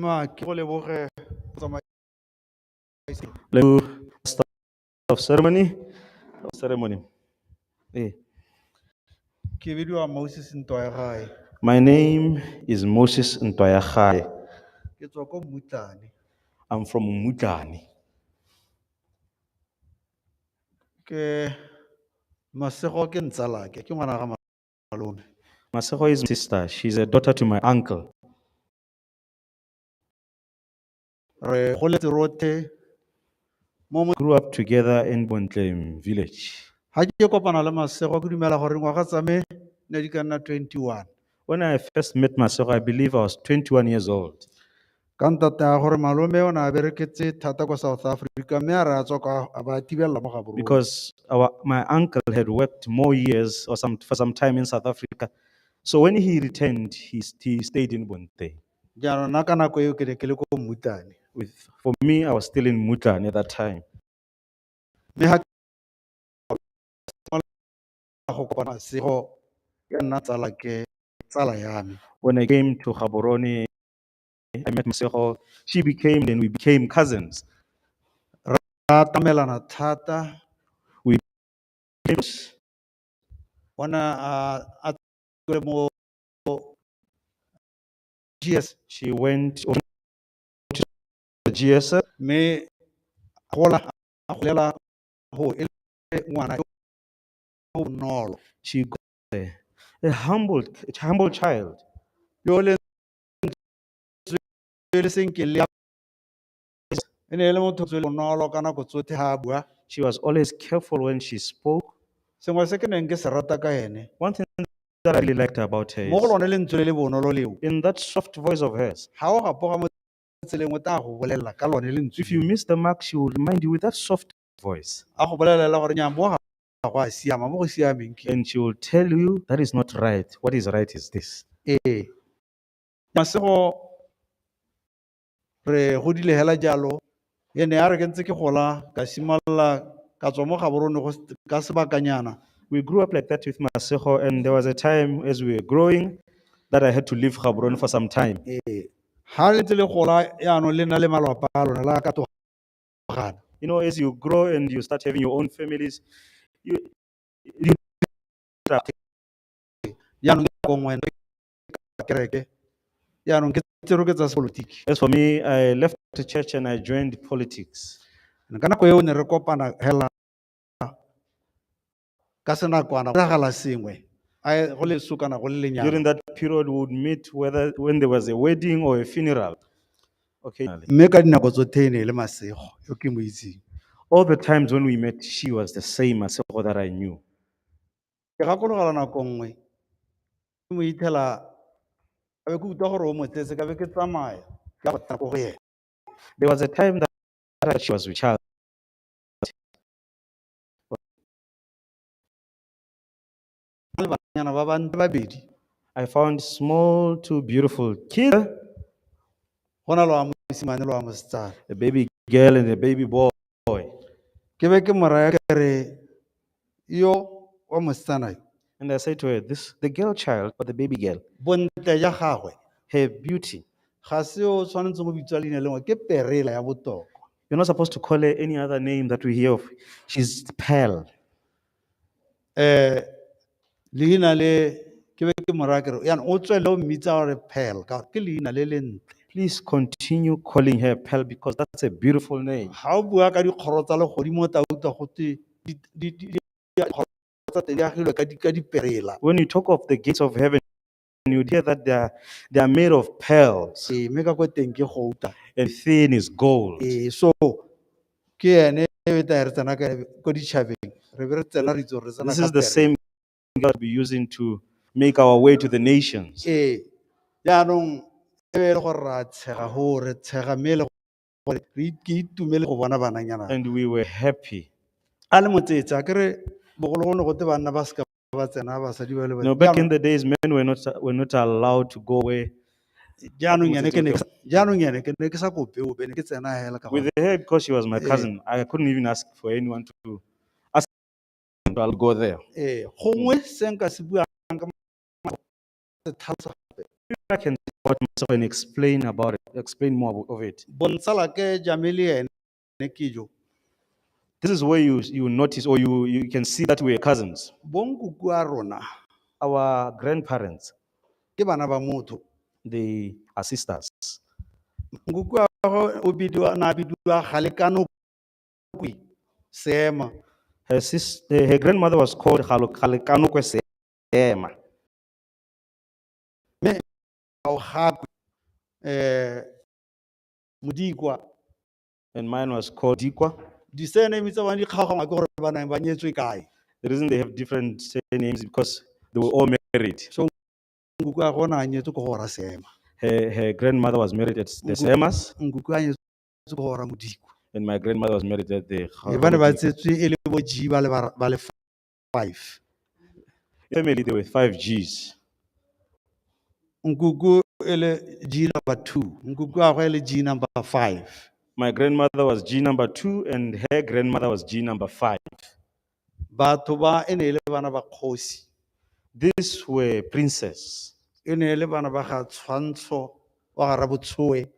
Ma ke go leboge motsamaisi. Le master of ceremony. Ceremony. Ee. Ke bidiwa Moses Ntwaagae, My name is Moses Ntoyagae. ke tswa ko Mmutlane. I'm from Mutani. Ke Masego ke ntsalake, ke ngwana ga malome. Masego is my sister. She's a daughter to my uncle. Re goletse rotlhe mo mo Grew up together in Bontlem village. ha ke kopana le Masego ke dumela gore ngwaga tsa me ne di ka nna 21. When I first met Masego, I believe I was 21 years old. Ka ntata ya gore malome o ne a bereketse thata kwa South Africa mme a re a tswa kwa a ba thibella mo Gaborone. Because my uncle had worked more years or for some time in South Africa. So when he returned, he stayed in Bonte. Jaanong nna ka nako eo ke ne ke le ko Mmutlane. For me, I was still in Mutane at that time. Mme ha ke go kopana Masego ya nna tsala ke tsala ya me. When I came to Gaborone, I met Masego. She became, then we became cousins. Ra atamelana thata. We became close. Ona a tswile mo GS She went on to the GS. mme a gola a golela go e le ngwana yo o bonolo. She got there, a humble child. Yo le le senke le e ne e le motho o bonolo ka nako tsotlhe ha a bua. She was always careful when she spoke. Sengwe se ke neng ke se rata ka ene One thing that I really liked about her mo go is lone lentswe le le bonolo leo in that soft voice of hers, ha o gapoga mo tseleng o tla go bolelela ka lone lentswe if you miss the mark, she will remind you with that soft voice. A go bolelela gore nnyaa mo ga go a siama mo go siameng ke And she will tell you that is not right. What is right is this. Ee Masego re godile hela jalo e ne ya re ke ntse ke gola ka simolola ka tswa mo Gaborone go ka sebakanyana. We grew up like that with Masego, and there was a time as we were growing that I had to leave Gaborone for some time. Ee ha le ntse le gola yaanong le na le malapa a lona la katogana. As you grow and you start having your own families, you Jaanong ke nngwe kereke jaanong ke tsero ke tsa sepolotiki. As for me, I left the church and I joined politics. Ka nako eo ne re kopana hela ka senakwana diragala sengwe a go le sokana go le lenyalo. During that period, we would meet whether when there was a wedding or a funeral. Okay. Mme ka dinako tsotlhe e ne e le Masego yo ke mo itseng. All the times when we met, she was the same Masego that I knew. Ke gakologelwa nako nngwe ke mo ithela ka be ke utlwa gore o mo tsetse ka be ke tsamaya ka go tsena ko go ene. There was a time that she was with child. Le banyana ba bantle babedi. I found small, two beautiful kids, Go na le wa mosimane le wa mosetsana. a baby girl and a baby boy. Ke be ke mo raya ke re yo wa mosetsana yo And I said to her, this, the girl child or the baby girl, bontle ja gagwe her beauty, ga se o tshwanetseng go bitswa leina lengwe ke perela ya botokwa. You're not supposed to call her any other name that we hear of. She's Pearl. Leina le ke be ke mo raya ke re yaanong o tswelele o mmitsa gore Pearl ka gore ke leina le le ntle. Please continue calling her Pearl because that's a beautiful name. Ga o bua ka dikgoro tsa legodimo o tla utlwa gote dikgoro tsa teng di agilwe ka diperela. When you talk of the gates of heaven, you'd hear that they are made of pearls. Ee, mme ka ko teng ke gouta. And thin is gold. Ee, so ke ene e tla re tsena ka ko ditšhabeng re be re tsena re itse gore re tsena This ka is the perela. same God we using to make our way to the nations. Ee, jaanong e be e le gore ra tshega ho re tshega mme e le gore re ke itumele go bona bananyana. And we were happy. A le motsetse a kere bogologolo gote banna ba seka ba tsena basadi ba le Back in the days, men were not allowed to go away. Jaanong ene ke ne ke sa, jaanong ene ke ne ke sa kope ope, ne ke tsena hela ka With gore her, because she was my Eh. cousin, I couldn't even ask for anyone to ask to go there. Ee, gongwe se nka se buang ka se tlhalosa gape. I can support myself and explain about it, explain more of it. Bontsala ke Jamile ene ke jo. This is where you notice or you can see that we are cousins. Bonkuku a rona. Our grandparents, ke bana ba motho. They are sisters. Nkoko wa gagwe o bidiwa na bidiwa Galekanokwe Seema. Her sister, her grandmother was called Galekanokwe Seema. Mme o gakwe Modikwa. And mine was called Dikwa. Di-surname tsa bone di kgaogangwa ke gore ba nang ba nyetswe kae. The reason they have different surnames is because they were all married. So nkoko wa gagwe o ne a nyetswe ko go ra Seema. Her grandmother was married at the Nku- Seemas, Nkoko a nyetswe ko go ra Modikwa. And my grandmother was married at the E ba ne ba Modikwa. tsetswe e le bo G ba le ba le five. Family, there were five G's. Nkoko e le G number 2, nkoko wa gagwe e le G number 5. My grandmother was G number 2, and her grandmother was G number 5. Batho ba e ne e le bana ba kgosi. These were princes. E ne e le bana ba ga Tshwantsho wa ga Rabotshoe.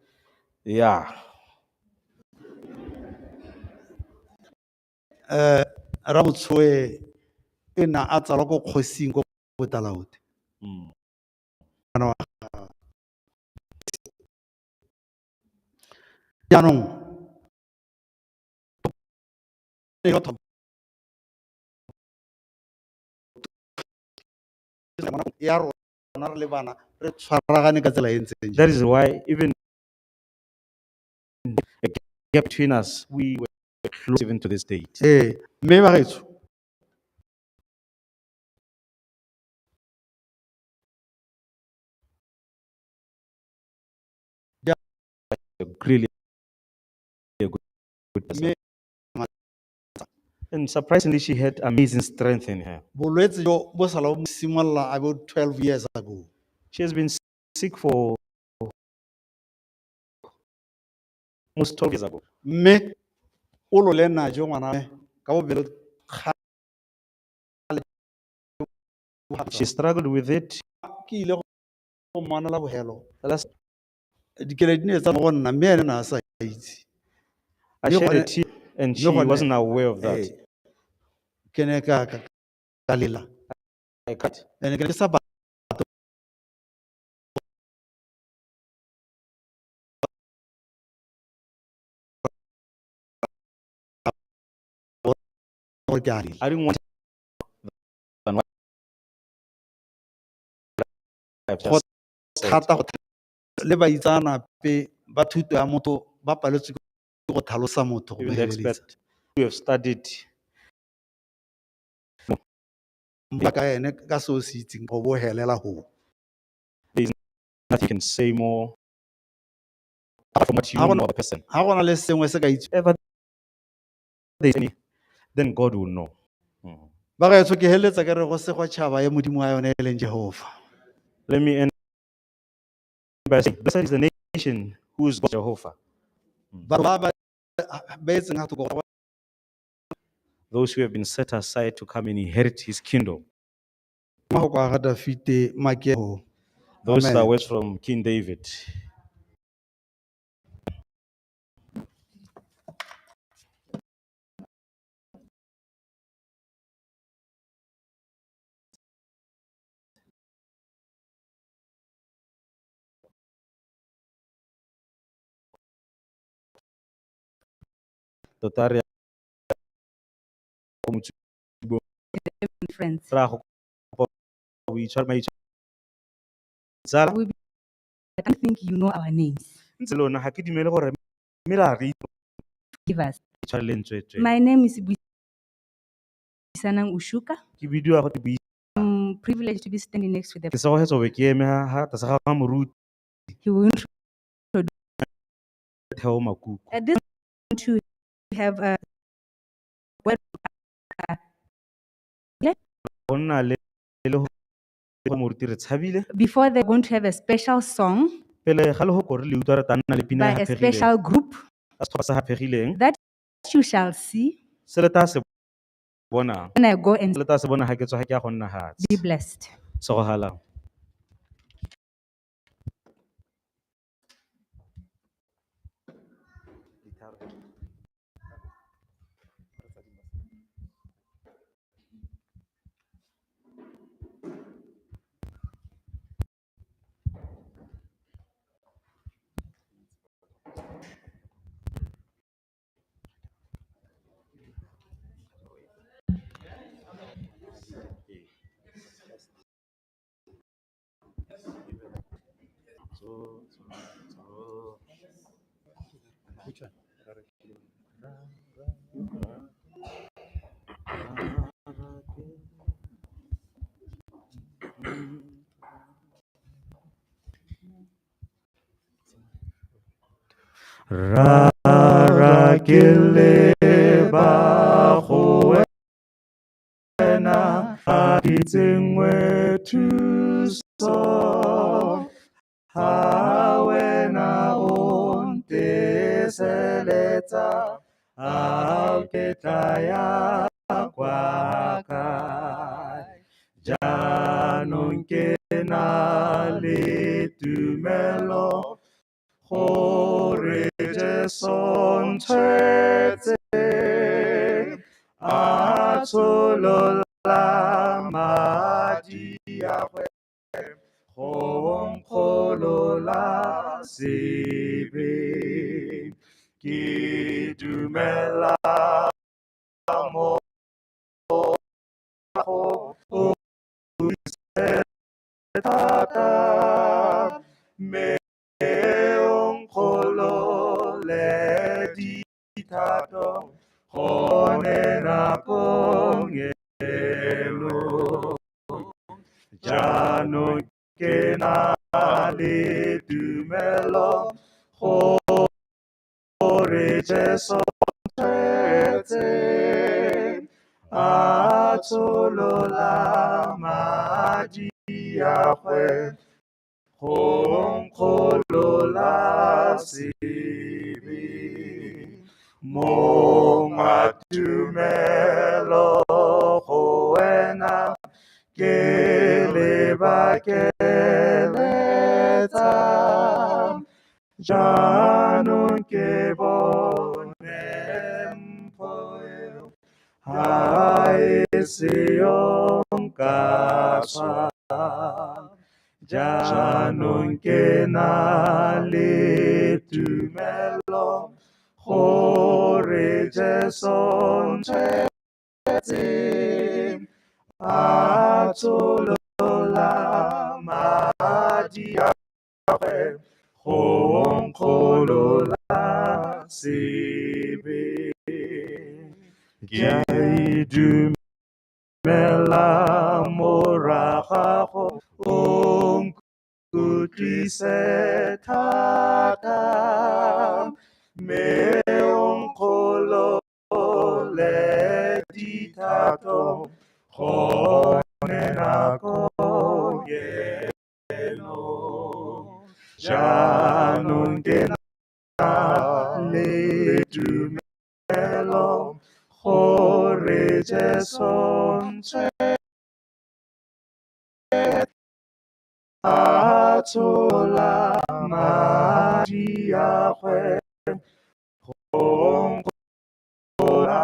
Rabotshoe e na a tsalwa ko kgosing ko Botalaote. Ngwana wa ga- Jaanong, ya rona re le bana re tshwaragane ka tsela e ntseng jang. That is why even a gap between us, we were close even to this date. Ee, mme bagaetsho Really a good person. Mme And surprisingly, she had amazing strength in her. Bolwetse jo bo sala bo simolola about 12 years ago. She has been sick for almost 12 years ago. Mme o lole najo ngwana ka bobelo kgale. She struggled with it. Ke ile go mmona la bogelo. The last Dikele di ne tsa go nna mme ene ne a sa itse. I Mme shed a gone- tear and she mme gone- wasn't aware of that. Ee, ke ne ka lela. I cried. Ene ke ne ke sa batle gore ke a lela. I didn't want than what I've Go just said. thata go le baitseanape ba thuto ya motho ba paletswe ke go tlhalosa motho go Even the mo feleletsa. expert who have studied Mpa ka ene ka se o se itseng go bo helela go. Nothing you can say more apart from what you Ha know gona- of the person. Ha gona le sengwe se ka itse. Ever there is any, then God will know. Bagaetsho ke heletsa ke re go segwa tšhaba ya Modimo wa yone e leng Jehova. Let me end by saying, blessed is the nation whose God is Jehovah. Batho ba ba beetseng ga thoko Those who have been set aside to come and inherit his kingdom. Mafoko a ga Dafite Makego. Those Amen. are words from King David. Tota re ya ko motsubong. Friends. Ra go kopa boitshwaro- maitshwaro- Tsala, We I think you know our names. ntse lona ga ke dumele gore mme la re Give us. itshwareleng tsweetswee. My name is Buisanang Ushuka. Ke bidiwa go te I'm privileged to be standing next to the Ke segogetse gore ke eme ha tlase ga ga moruti He will introduce Theo Makuku. At this point to have a word Go nna le go moruti re tshabile. Before they're going to have a special song Pele ga lehoko re le utlwa re tla nna le pina by e a haphegileng. Special group Ka setlhopha se haphegileng. That you shall see Se le tla se bonang. when I go and Se le tla se bona ha ke tswa ha ke ya go nna hatshe. Be blessed. Segogalang. Rara ke leba go wena, ga ke tsenngwe thuso. Ha wena o nteseletsa, a ke tla ya kwa kae? Jaanong ke na le tumelo gore Jesu ntshwetse, a tsholola madi a gagwe go nkgolola sebe. Ke dumela mo go o thata, mme o nkgolole dithato gone nakong eno. Jaanong ke na le tumelo gore Jesu ntshwetse, a tsholola madi a gagwe go nkgolola sebe. Mongwa tumelo go wena ke lebakeletsa, jaanong ke bone mpho eo, ha e seyo nka swa. Jaanong ke na le tumelo gore Jesu ntshwetse, a tsholola madi a gagwe go nkgolola sebe. Ke dumela morago o nkutlwise thata, mme o nkgolole dithato gone nakong eno. Jaanong ke na le tumelo gore Jesu ntshwetse, a tshola madi a gagwe go nkgolola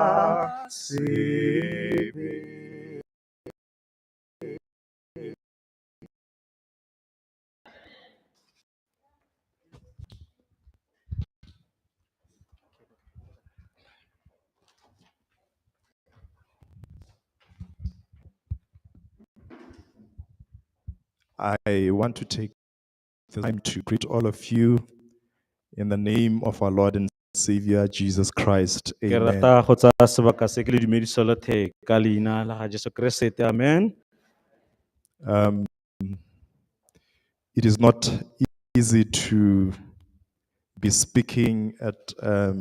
sebe. I want to take the time to greet all of you in the name of our Lord and Savior Jesus Christ. Ke Amen. rata go tsaya sebaka se ke le dumedisa lothe ka leina la ga Jesu Keresete, amen. It is not easy to be speaking at a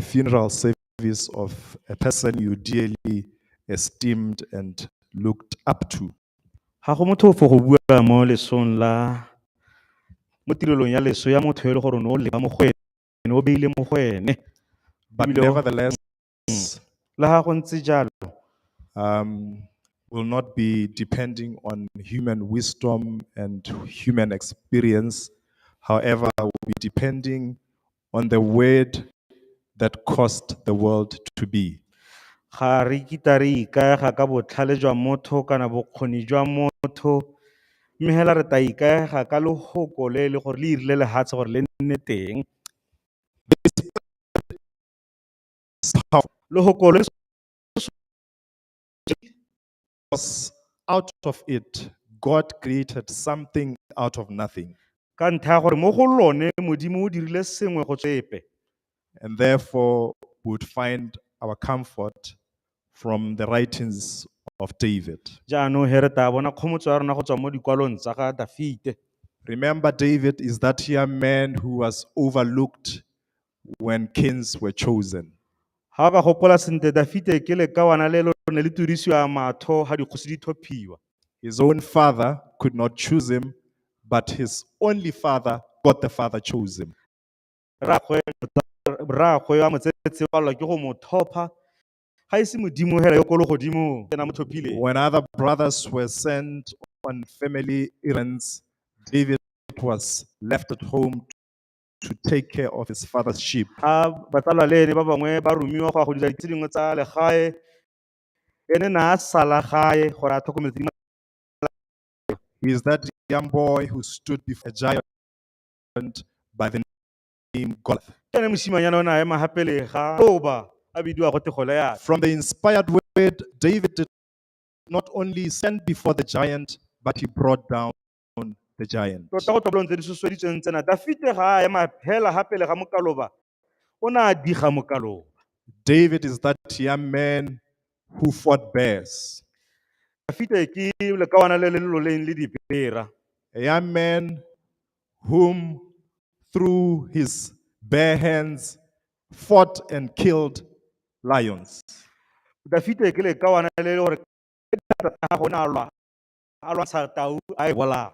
funeral service of a person you dearly esteemed and looked up to. Ga go motlhofo go bua mo lesong la mo tirelong ya leso ya motho yo e le gore o ne o leba mo go ene, o beile mo go ene. But Ebile o- nevertheless, Le ga go ntse jalo, will not be depending on human wisdom and human experience. However, will be depending on the word that caused the world to be. Ga re kitla re ikaega ka botlhale jwa motho kana bokgoni jwa motho, mme hela re tla ikaega ka lefoko le e le gore le irile lehatshe gore le nne teng. Lefoko le Because out of it, God created something out of nothing. Ka ntlha ya gore mo go lone Modimo o dirile sengwe go tsepe. And therefore, we would find our comfort from the writings of David. Jaanong he re tla bona kgomotso ya rona go tswa mo dikwalong tsa ga Dafite. Remember, David is that young man who was overlooked when kings were chosen. Ga o ka gopola sentle Dafite ke lekawana le le ne le turisiwa matho ga dikgosi di tlhophiwa. His own father could not choose him, but his only father, God the Father, chose him. Rraagwe rraagwe wa motsetse o palelwa ke go mo thopha ga ise Modimo hela yo ko legodimong ena mo tlhophileng. When other brothers were sent on family errands, David was left at home to take care of his father's sheep. Ga batsalwa le ene ba bangwe ba romiwa go ya go dira tse dingwe tsa legae ene na a sala gae gore a tlhokomele tse dingwe. He is that young boy who stood before a giant by the name Goliath. Ke ene mosimanyana o ne a ema ga pele ga loba a bidiwa go te Goliath. From the inspired word, David did not only stand before the giant, but he brought down the giant. Tota go tlobolong tse di sosoeditsweng tsena Dafite ga a ema hela ga pele ga mokaloba o ne a diga mokaloba. David is that young man who fought bears, Dafite ke lekawana le le loleng le dibera. A young man whom through his bare hands fought and killed lions. Dafite ke lekawana le le gore ka diatla tsa gagwe o ne a lwa a lwantsha tau a e bolaya.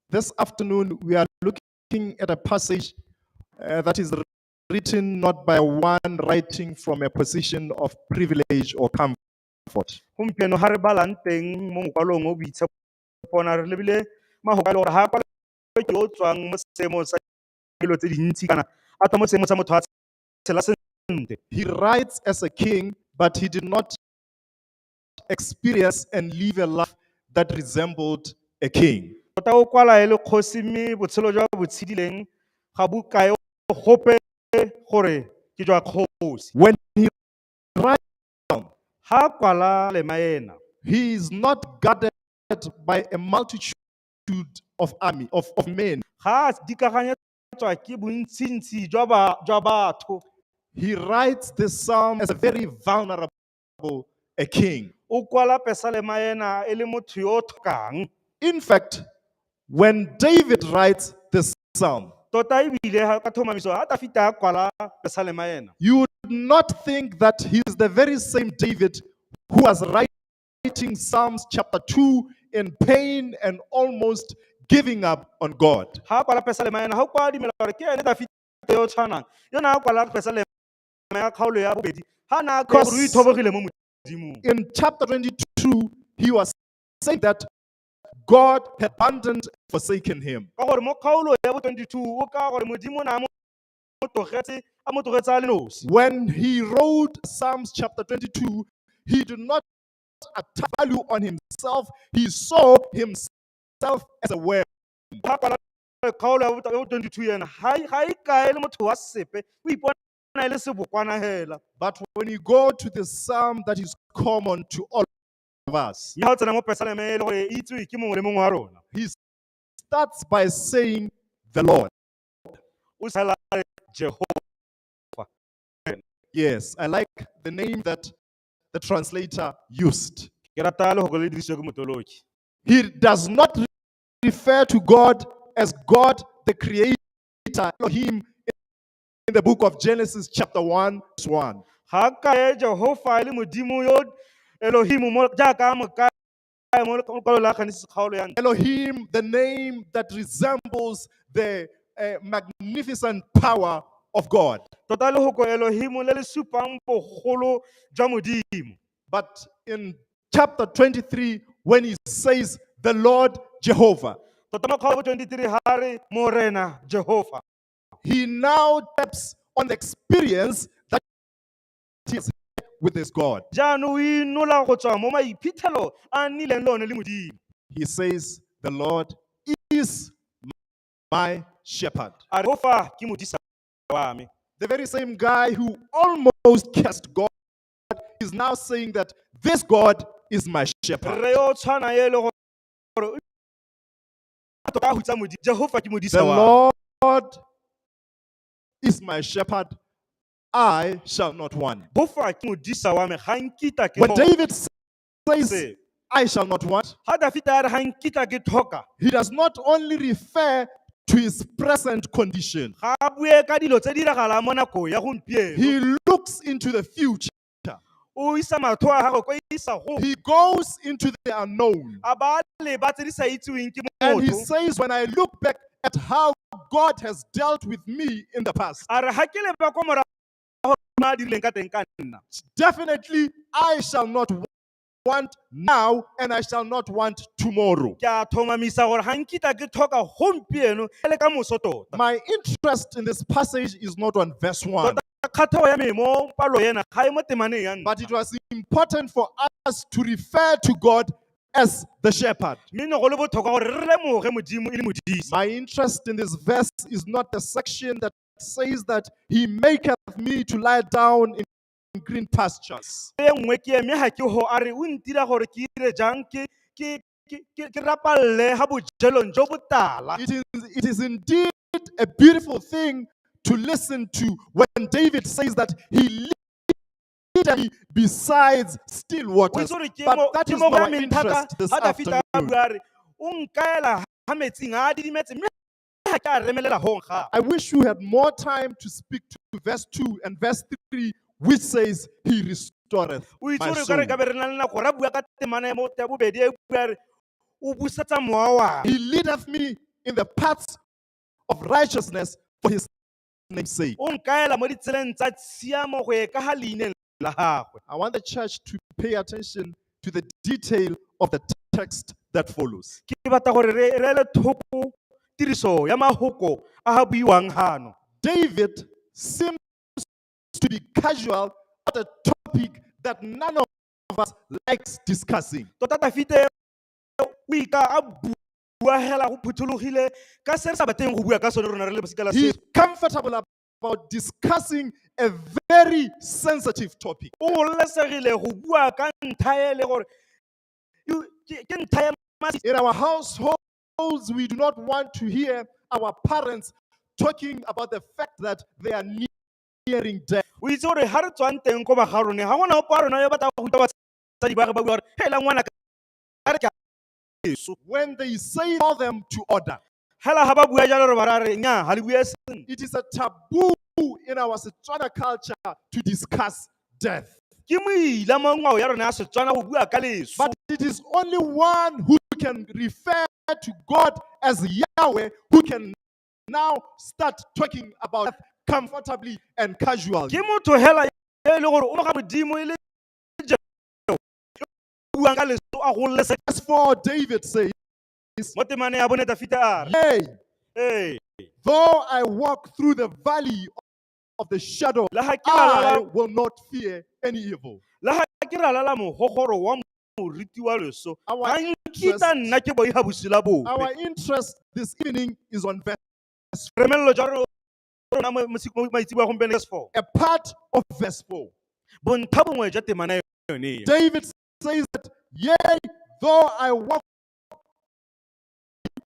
This afternoon, we are looking at a passage that is written not by one writing from a position of privilege or comfort. Gompieno ga re balang teng mo mokwalong o boitshepona re lebile mafoko a e le gore ga a kwalwe ke yo o tswang mo seemong sa dilo tse dintsi kana a tswa mo seemong sa motho a tshela sentle. He writes as a king, but he did not experience and live a life that resembled a king. Tota o kwala e le kgosi mme botshelo jwa bo tshedileng ga bo kae gope gore ke jwa kgosi. When he writes, Ga a kwala lema ena he is not guarded by a multitude of army of men. Ga a dikaganyetswa ke bontsintsi jwa ba- jwa batho. He writes this psalm as a very vulnerable a king. O kwala pesalema ena e le motho yo o tlhokang. In fact, when David writes this psalm, Tota ebile ga- ka tlhomamiso ga Dafita a kwala pesalema ena you would not think that he is the very same David who was writing Psalms chapter 2 in pain and almost giving up on God. Ga a kwala pesalema ena ga o kwa dumela gore ke ene Dafita yo o tshwanang yo ne a kwala pesalema ya kgaolo ya bobedi ga na a kaya gore o ithobogile mo Modimong. In chapter 22, he was saying that God had abandoned and forsaken him. Ka gore mo kgaolo ya bo 22 o ka gore Modimo o ne a mo tlogetse a mo tlogetse a le nosi. When he wrote Psalms chapter 22, he did not attach value on himself. He saw himself as a worm. Ga kwala kgaolo ya bo 22 ena ga e kae le motho wa sepe o ipona e le sebokwana hela. But when you go to the psalm that is common to all of us, Mme ga o tsena mo pesaleme e le gore e itsewe ke mongwe le mongwe wa rona he starts by saying, "The Lord." O sala a re Jehova. Yes, I like the name that the translator used. Ke rata lehoko le dirisiwe ke motoloki. He does not refer to God as God the Creator, Elohim, in the book of Genesis, chapter 1, verse 1. Ga a kae Jehova e le Modimo yo Elohim mo jaaka a mo kae mo lekwalong la Genesis kgaolo ya ntlha. Elohim, the name that resembles the magnificent power of God. Tota lehoko Elohim le le supang bogolo jwa Modimo. But in chapter 23, when he says, "The Lord Jehovah," Tota mo kgaolo 23 ha re Morena Jehova he now taps on the experience that he has had with his God. Jaanong o inola go tswa mo maiphitlhelo a nnileng le one le Modimo. He says, "The Lord is my shepherd." A re Jehova ke modisa wa me. The very same guy who almost cast God is now saying that this God is my shepherd. Rre yo o tshwana e le gore o Tota a hutsa Modimo. Jehofa ke modisa The wa me. Lord is my shepherd, I shall not want. Jehofa ke modisa wa me, ga nkitla ke When tlhoka David says, sepe. I shall not want, Ga Dafita a re ga nkitla ke tlhoka, he does not only refer to his present condition, ga a bue ka dilo tse di diragalang mo nakong ya gompieno. he looks into the future, O isa matlho a gagwe kwa isa go he goes into the unknown. a ba leba tse di sa itseweng ke And he motho. says, When I look back at how God has dealt with me in the past, A re ga ke leba kwa morago a dirileng ka teng ka nna. definitely I shall not want now and I shall not want tomorrow. Ke a tlhomamisa gore ga nkitla ke tlhoka gompieno le ka moso tota. My interest in this passage is not on verse 1, Tota kgatlhego ya me mo palo ena ga e mo temaneng ya but ntlha. it was important for us to refer to God as the shepherd. Mme ne go le botlhokwa gore re lemoge Modimo e le modisa. My interest in this verse is not the section that says that he maketh me to lie down in green pastures. E nngwe ke eme ga ke ho a re o ntira gore ke dire jang ke rapalle ga bojelong jo botala. It is indeed a beautiful thing to listen to when David says that he leadeth me besides still O waters. itse gore ke But mo that ke is mo go our ameng thata interest this ga Dafita a afternoon. bua a re o nkaela ga metsing a a didimetse mme ga ke a remelela gong gape. I wish we had more time to speak to verse 2 and verse 3, which says, He restoreth O itse my gore o ka soul. re ka be re na le nako ra bua ka temana ya mo ya bobedi e bua re o busetsa mowa wa me. He leadeth me in the paths of righteousness for his name's sake. O nkaela mo ditseleng tsa tshiamo go e ka ga leineng la gagwe. I want the church to pay attention to the detail of the text that follows. Ke batla gore re ele thoko tiriso ya mahoko a a buiwang hano. David seems to be casual about a topic that none of us likes discussing. Tota Dafite o ika a bua hela go phuthologile ka se re sa batleng go bua ka sone rona re le bosika la He is setso. comfortable about discussing a very sensitive topic. O gololesegile go bua ka ntlha e le gore ke ntlha ya masisi. In our households, we do not want to hear our parents talking about the fact that they are nearing death. O itse gore ga re tswang teng ko ba ga rone ga gona ope wa rona yo batlang go utlwa batsadi ba ge ba bua gore hela ngwana ka re ke a eso. When they say call them to order, Hela ga ba bua jalo re ba ra re nnyaa ga le bue sentle. it is a taboo in our Setswana culture to discuss death. Ke moila mo ngwao ya rona ya Setswana go bua ka leso. But it is only one who can refer to God as Yahweh who can now start talking about death comfortably and casually. Ke motho hela e le gore o mo ga Modimo e le Jesu, yo o buang ka leso a gololesegile. Verse 4, David says, Mo temaneng ya bone Dafita a re, Yea, ee, though I walk through the valley of the shadow, le ha ke I ralala will not fear any evil. le ha ke ralala mogogoro wa moriti wa leso, Our ga nkitla nna ke boiga bosula bope. Our interest this evening is on verse, Remelelo jwa rona mo maitseboa a gompieno, verse 4. a part of verse 4. Bontlha bongwe jwa temana yone e. David says that, Yea, though I walk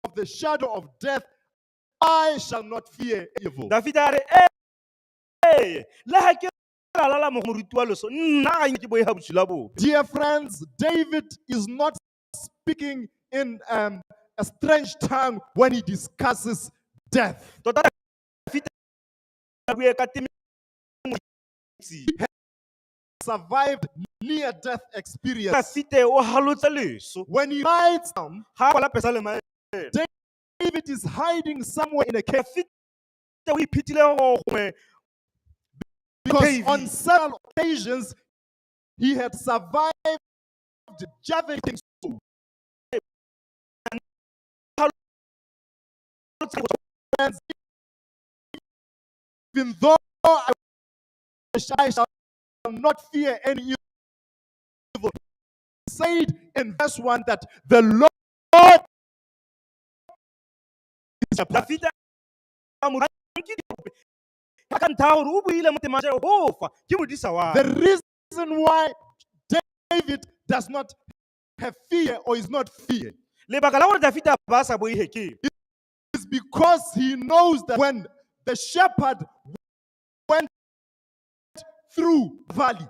of the shadow of death, I shall not fear evil. Dafita a re, ee, le ha ke ralala moriti wa leso, nna ga nke ke boiga bosula bope. Dear friends, David is not speaking in a strange tongue when he discusses death. Tota Dafita a bue ka teme e. Survived near death experience. Dafite o halotse leso. When he writes down, Ga a kwala pesalema e. David is hiding somewhere in a cave Dafite o iphitlhile gongwe because cave. on several occasions he had survived javelin. Even though I shall not fear any evil. He said in verse 1 that the Lord is shepherd. Dafita a mo ka ntlha ya gore o buile mo temana Jehofa ke modisa wa The reason why David does not have fear or is not feared Lebaka la gore Dafita ba sa boihe ke because he knows that when the shepherd went through valley,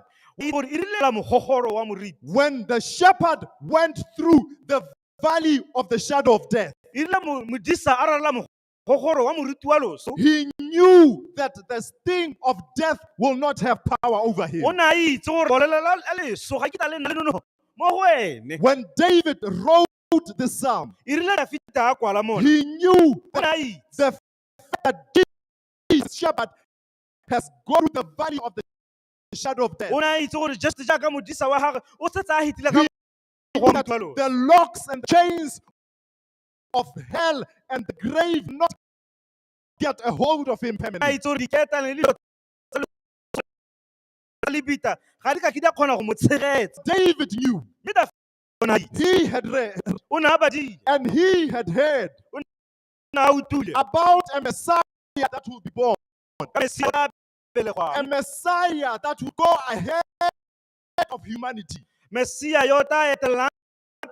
Gore e rile la mogogoro wa moriti, when the shepherd went through the valley of the shadow of death, e rile modisa a ralala mogogoro wa moriti wa loso, he knew that the sting of death will not have power over him. O ne a itse gore bolela la leso ga kitla le nna le nonofo mo go ene. When David wrote the psalm, E rile Dafita a kwala mona, he knew o ne a itse the fact that Jesus shepherd has gone through the valley of the shadow of death. O ne a itse gore just jaaka modisa wa gagwe o setse a hetile ka He mogogoro wa that moriti wa loso. the locks and chains of hell and the grave not get a hold of him A permanently. itse gore diketane le dilo tsa loso tsa lebitla ga di ka ke di a kgona go mo tshegetsa. David knew. Mme Dafita o ne a itse. He had read O ne a badile. and he had heard O ne a utlwile about a Messiah that will be born, ka Mesia a belegwang. a Messiah that will go ahead of humanity, Mesia yo o tla etellang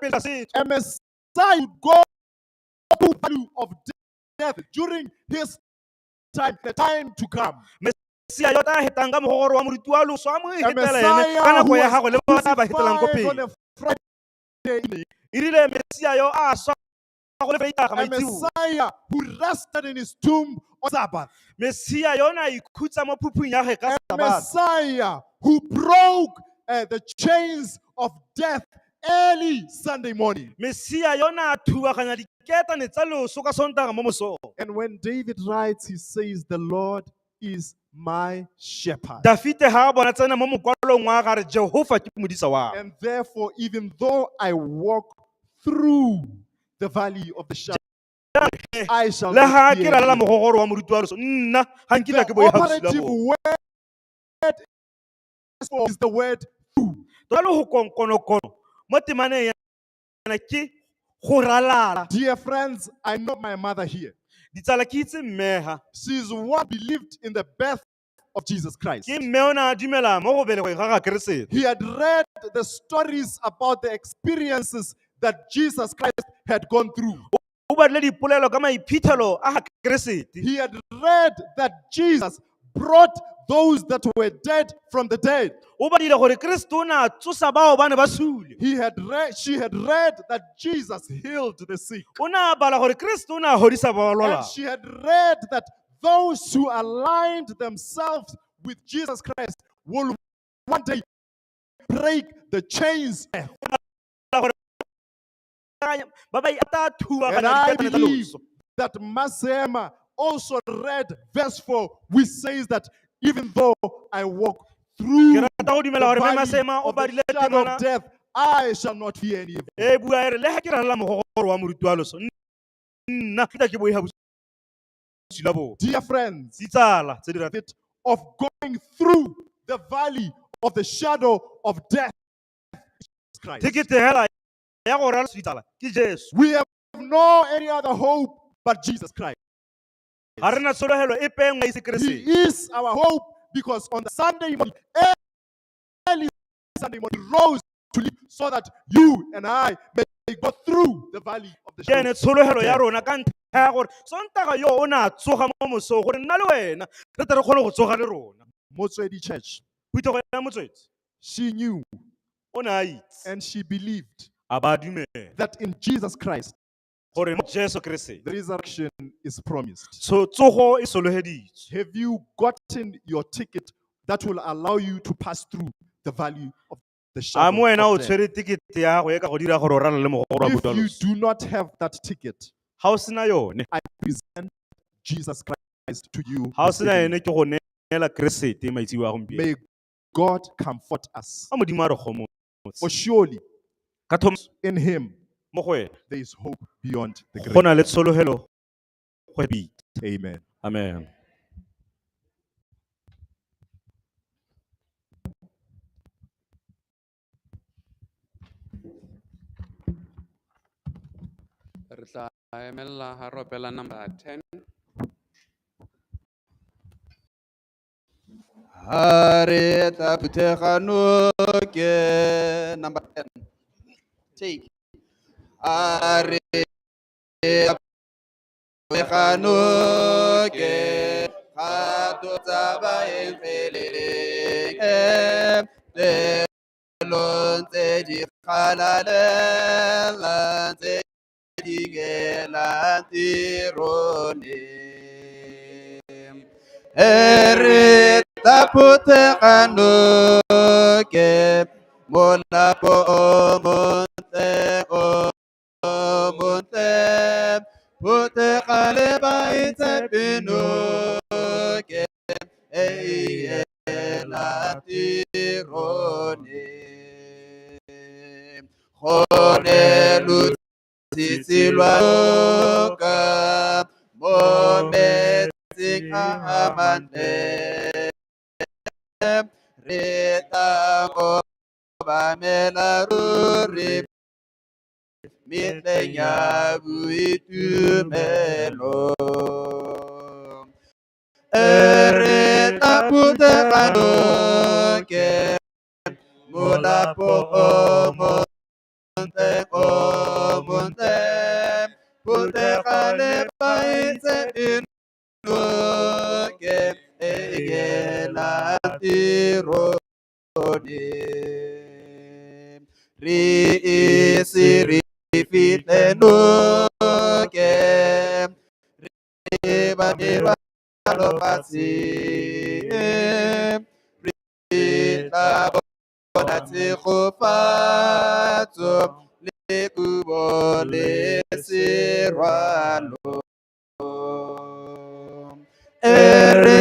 pele ga setso. a Messiah would go through the valley of death during his time, the time to come. Mesia yo o tla hetang ka mogogoro wa moriti wa loso a mo A hetela ene Messiah ka nako who ya was gagwe le ba ba hetelang ko crucified on pele. a Friday evening, E rile Mesia yo a swa go le Vrydag a maitsiboa. Messiah who rested in his tomb on Sabbath, Mesia yo o ne a ikhutsa mo phuphung ya gagwe ka a Sabata. Messiah who broke the chains of death early Sunday morning. Mesia yo o ne a thubaganya diketane tsa loso ka Sontaga mo mosong. And when David writes, he says, "The Lord is my shepherd." Dafite ha a bona tsena mo mokwalong wa gare Jehova ke modisa wa me. And therefore, even though I walk through the valley of the shadow, I shall Le not ha fear ke ralala evil. mogogoro wa moriti wa loso, nna ga nkitla The ke boifa bosula operative bo. word is the word through. Tota le go konkonokono mo temaneng yana ke go ralala. Dear friends, I know my mother here. Ditsala ke itse mmeha. She's one believed in the birth of Jesus Christ. Ke mme o ne a dumela mo go belegweng ga ga Keresete. He had read the stories about the experiences that Jesus Christ had gone through. O badile dipolelo ka maiphitlhelo a ga Keresete. He had read that Jesus brought those that were dead from the dead. O badile gore Keresete o ne a tsosa bao ba ne ba sule. He had read, she had read that Jesus healed the sick. O ne a bala gore Keresete o ne a hodisa ba ba And lwalang. she had read that those who aligned themselves with Jesus Christ will one day break the chains. Ba ba tla thubaganya And I diketane tsa believe loso. that Masema also read verse 4, which says that even though I walk through Ke rata go the dumela gore mme valley Masema o of the badile shadow temana of death, I shall not fear any evil. e bua e re le ha ke ralala mogogoro wa moriti wa loso, nna ke tla ke boifa bosula bo. Dear friends, Ditsala tse di ratang it of going through the valley of the shadow of death. Christ. Tekete hela ya go rala ditsala ke Jesu. We have no any other hope but Jesus Christ. Ga re na tshologelo epe e nngwe e se He Keresete. is our hope because on the Sunday morning, early Sunday morning, he rose to live so that you and I may go through the valley of the Ke shadow ene tshologelo ya of death. rona ka ntlha ya gore Sontaga yo o ne a tsoga mo mosong gore nna le wena re tle re kgone go tsoga le rona. Motswedi Church, Phuthego ya Motswedi she knew o ne a itse and she believed a ba dumela that in Jesus Christ, gore mo Jesu Keresete the resurrection is promised. so tsogo e sologeditswe. Have you gotten your ticket that will allow you to pass through the valley of the A shadow mo wena o of death? tshwere tekete ya gago e ka go dira gore o ralale mogogoro wa If moriti wa you loso? do not have that ticket, Ga o sena yone, I present Jesus Christ to you ga o this sena evening. yone ke go neela Keresete maitsiboa a gompieno. May God comfort us. A Modimo a re gomotse. For surely Ka thomo in him mo go ena there is hope beyond the go grave. na le tshologelo go ebile. Amen. Amen. Re tla emella ha re opela number 10. Ha re tla phuthega noke, number 10. Take. Ha re tla Ganoke, kgato tsa baengeleng, pelong tse di galalelang, tse di ngelang tirone. E re tla phuthega noke, molapo o montle, o montle, phuthega le baitshepi noke, e ela tirone. Gone lotshitshi lwa noka, mo metsing a a mantle, re tla obamela ruri, metlheng ya boitumelo. E re tla phuthega noke, molapo o montle, o montle, phuthega le baitshepi noke, e ela tirone. Re ise re fitlhe noke, re ba merwalo fatshe, re tla bona tshegofatso le kubo le serwalo. E re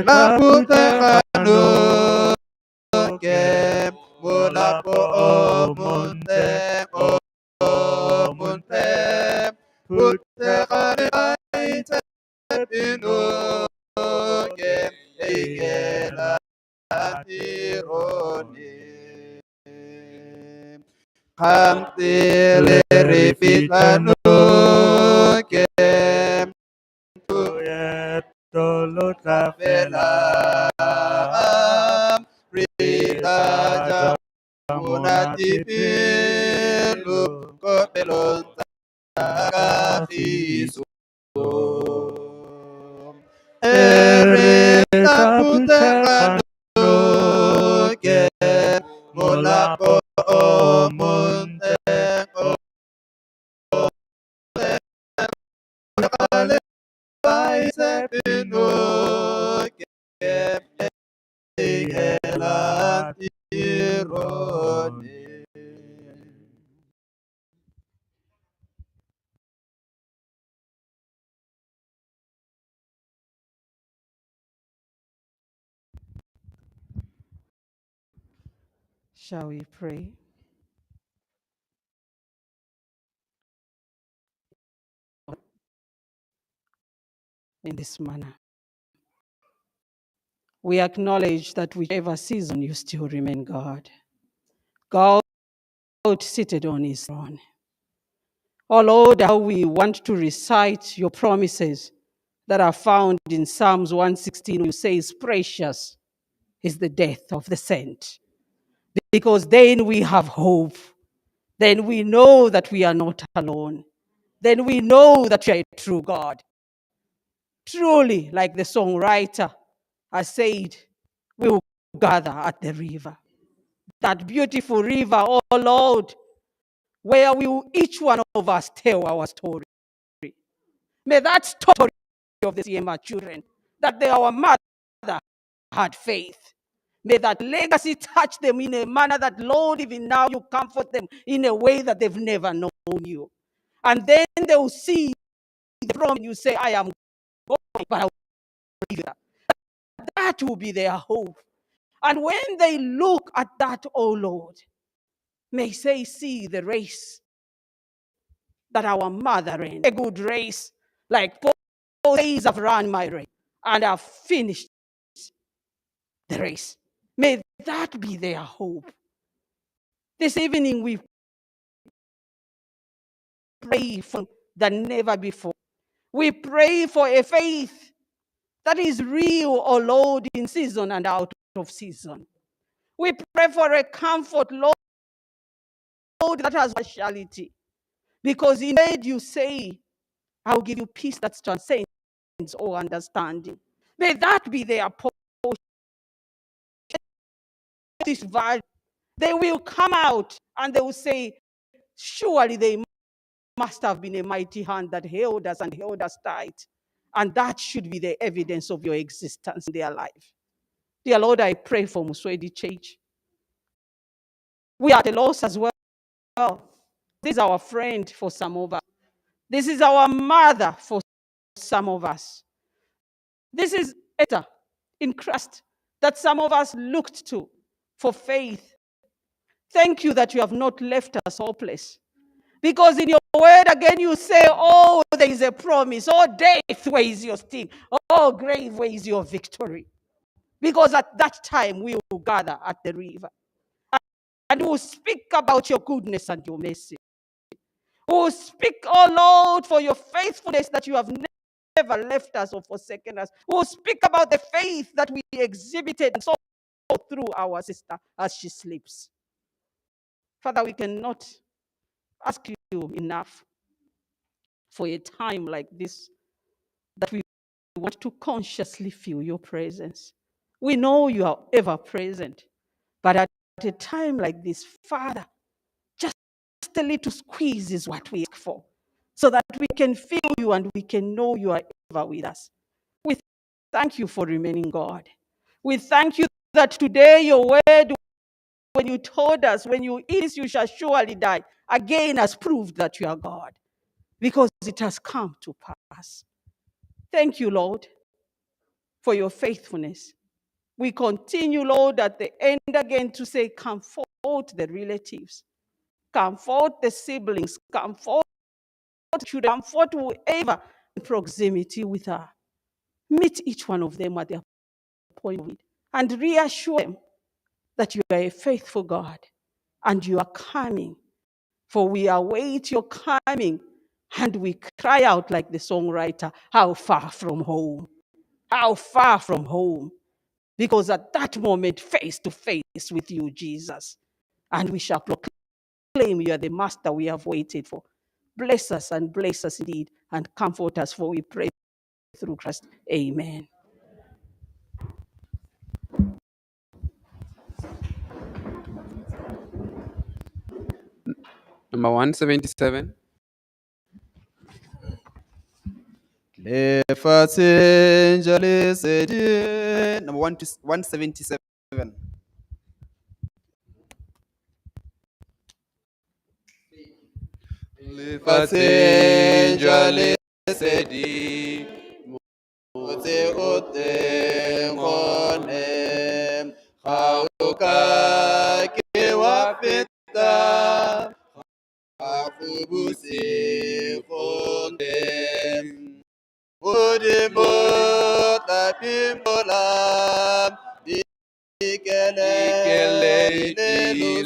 tla phuthega noke, molapo o montle, o montle, phuthega le baitshepi noke, e ela tirone. Kgantele re fitlha noke, Loeto lo tla fela, re tla ja monate pelo, ko pelong tsa kagiso. E re tla phuthega noke, molapo o montle, o montle, le baitshepi noke, e ela tirone. Shall we pray? In this manner, we acknowledge that whichever season you still remain God, God seated on his throne. Oh Lord, how we want to recite your promises that are found in Psalms 116, you say is precious is the death of the saint. Because then we have hope. Then we know that we are not alone. Then we know that you are a true God. Truly, like the songwriter has said, we will gather at the river. That beautiful river, oh Lord, where we will each one of us tell our story. May that story of the Seema children, that they, our mother had faith. May that legacy touch them in a manner that, Lord, even now you comfort them in a way that they've never known you. And then they will see the promise. You say, I am going, but I will be there. That will be their hope. And when they look at that, oh Lord, may they see the race that our mother ran, a good race, like Paul says, I've run my race and I've finished the race. May that be their hope. This evening we pray for than never before. We pray for a faith that is real, oh Lord, in season and out of season. We pray for a comfort, Lord, that has partiality. Because in it you say I will give you peace that transcends all understanding. May that be their portion. This valley, they will come out and they will say, surely they must have been a mighty hand that held us and held us tight. And that should be the evidence of your existence in their life. Dear Lord, I pray for Motswedi Church. We are at a loss as well. This is our friend for some of us. This is our mother for some of us. This is Esther in Christ that some of us looked to for faith. Thank you that you have not left us hopeless. Because in your word again you say, oh, there is a promise. Oh, death, where is your sting? Oh, grave, where is your victory? Because at that time we will gather at the river and we will speak about your goodness and your mercy. We will speak, oh Lord, for your faithfulness that you have never left us or forsaken us. We will speak about the faith that we exhibited and saw through our sister as she sleeps. Father, we cannot ask you enough for a time like this that we want to consciously feel your presence. We know you are ever present, but at a time like this, Father, just a little squeeze is what we ask for, so that we can feel you and we can know you are ever with us. We thank you for remaining God. We thank you that today your word, when you told us, when you eat, you shall surely die, again has proved that you are God, because it has come to pass. Thank you, Lord, for your faithfulness. We continue, Lord, at the end again to say, comfort the relatives, comfort the siblings, comfort children, comfort whoever in proximity with her. Meet each one of them at their point of need and reassure them that you are a faithful God and you are coming. For we await your coming and we cry out like the songwriter, how far from home, how far from home. Because at that moment, face to face with you, Jesus, and we shall proclaim you are the master we have waited for. Bless us and bless us indeed, and comfort us, for we pray through Christ. Amen. Number 177. Lefatsheng ja lesedi, Number one to 177. Lefatsheng ja lesedi, motse o teng gone, ga o ka ke wa feta, ga go buse go teng. Modimo tla phimola dikeledi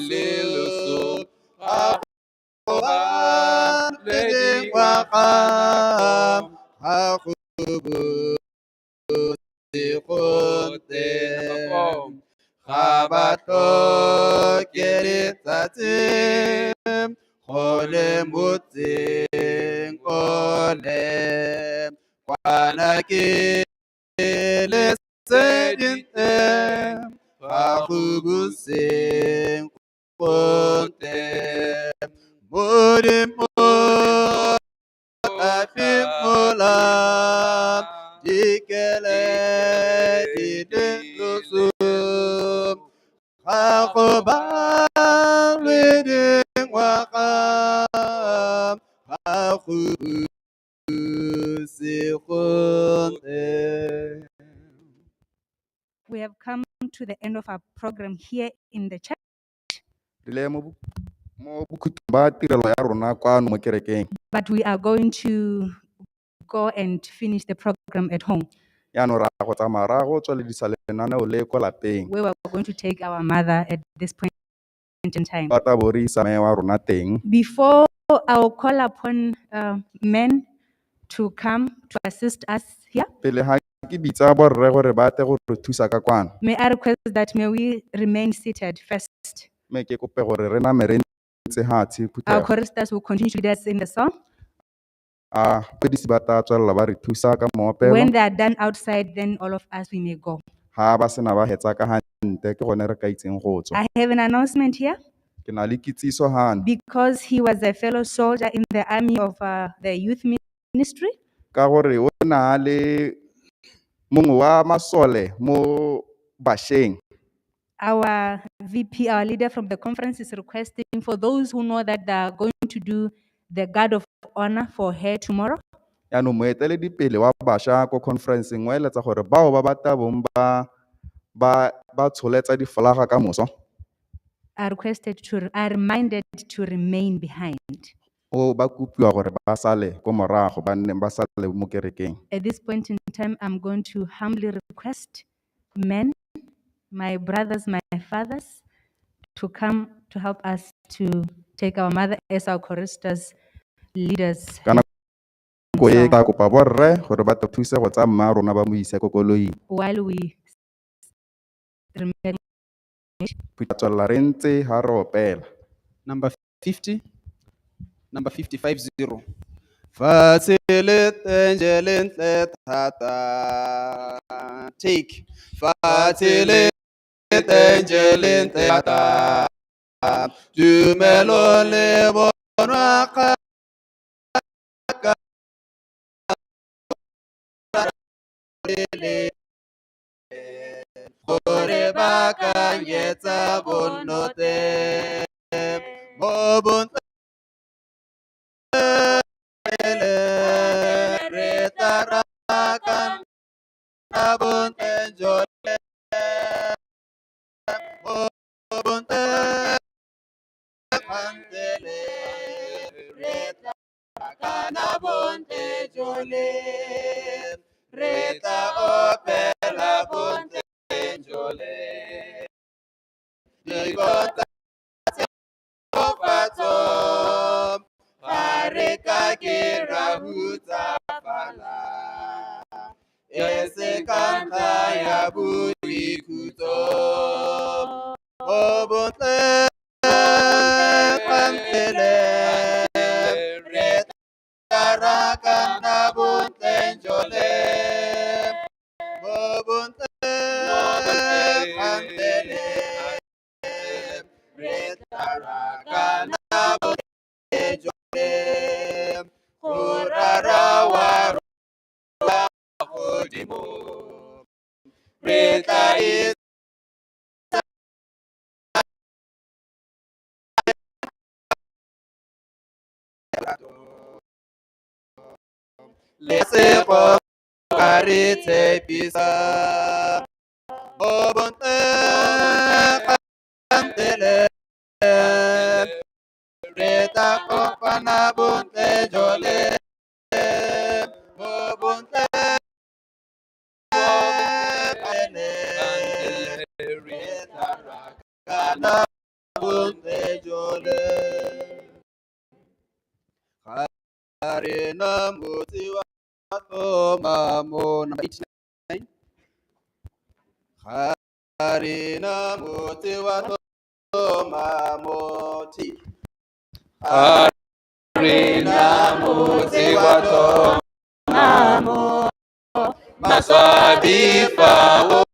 le loso, ga go ba le dingwaga, ga go buse go teng. Ga ba tlhoke letsatsi go le motseng ole, kwana ke lesedi teng, ga go buse go teng. Modimo tla phimola dikeledi le loso, ga go ba le dingwaga, ga go buse go teng. We have come to the end of our program here in the church. Re le mo bokhutlong ba tirelo ya rona kwano mo kerekeng. But we are going to go and finish the program at home. Jaanong ra go tsamaya ra go tsweledisa lenaneo le kwa lapeng. Where we are going to take our mother at this point in time. Ba tla bo re isa mme wa rona teng. Before I will call upon men to come to assist us here. Pele ga ke bitsa borre gore ba tle go re thusa ka kwano. May I request that may we remain seated first. Mme ke kope gore re name re ntse hatshe Our phuthego. choristers will continue to lead us in the song. A pedisi ba tla tswelela ba re thusa ka moopelo. When they are done outside, then all of us, we may go. Ha ba sena ba hetsa ka hante ke gone re ka itseng go tswa. I have an announcement here. Ke na le kitsiso hano. Because he was a fellow soldier in the army of the youth ministry. Ka gore o na le mongwe wa masole mo bašweng. Our VP, our leader from the conference, is requesting for those who know that they are going to do the guard of honor for her tomorrow. Yaanong moeteledipele wa bašwa ko conferenceng o eletsa gore bao ba ba tla bong ba ba ba tsholetsa difolaga ka moso Are requested to, are reminded to remain behind. O ba kopiwa gore ba sale ko morago ba nne ba sale mo kerekeng. At this point in time, I'm going to humbly request men, my brothers, my fathers, to come to help us to take our mother as our choristers, leaders. Ka nako e ka kopa borre gore ba tlo thuse go tsaya mma rona ba mo ise ko koloing. While we remain. Tswelela re ntse ha re opela. Number 50, number 50, 50. Fatshe le teng le ntle thata. Take. Fatshe le teng le ntle thata. Tumelo le bonwa kgakala. Gore ba kanyetsa bonno teng. Mo bontle re tla rakana bontle jole. Mo bontle kgantele re tla rakana bontle jole. Re tla opela bontle jole. Dikotla tshegofatso, ga re ka ke ra hutsafala. E se ka ntlha ya boikhutso. Mo bontle kgantele re tla rakana bontle jole. Mo bontle kgantele re tla rakana bontle jole. Go rara wa rona godimo re tla itse lesego ka re tshepisa. Mo bontle kgantele re tla kopana bontle jole. Mo bontle kgantele re tla rakana bontle jole. Ga re na motse wa tlhomamo. Number 89. Ga re na motse wa tlhomamo. T. Ga re na motse wa tlhomamo. Maswabi fa o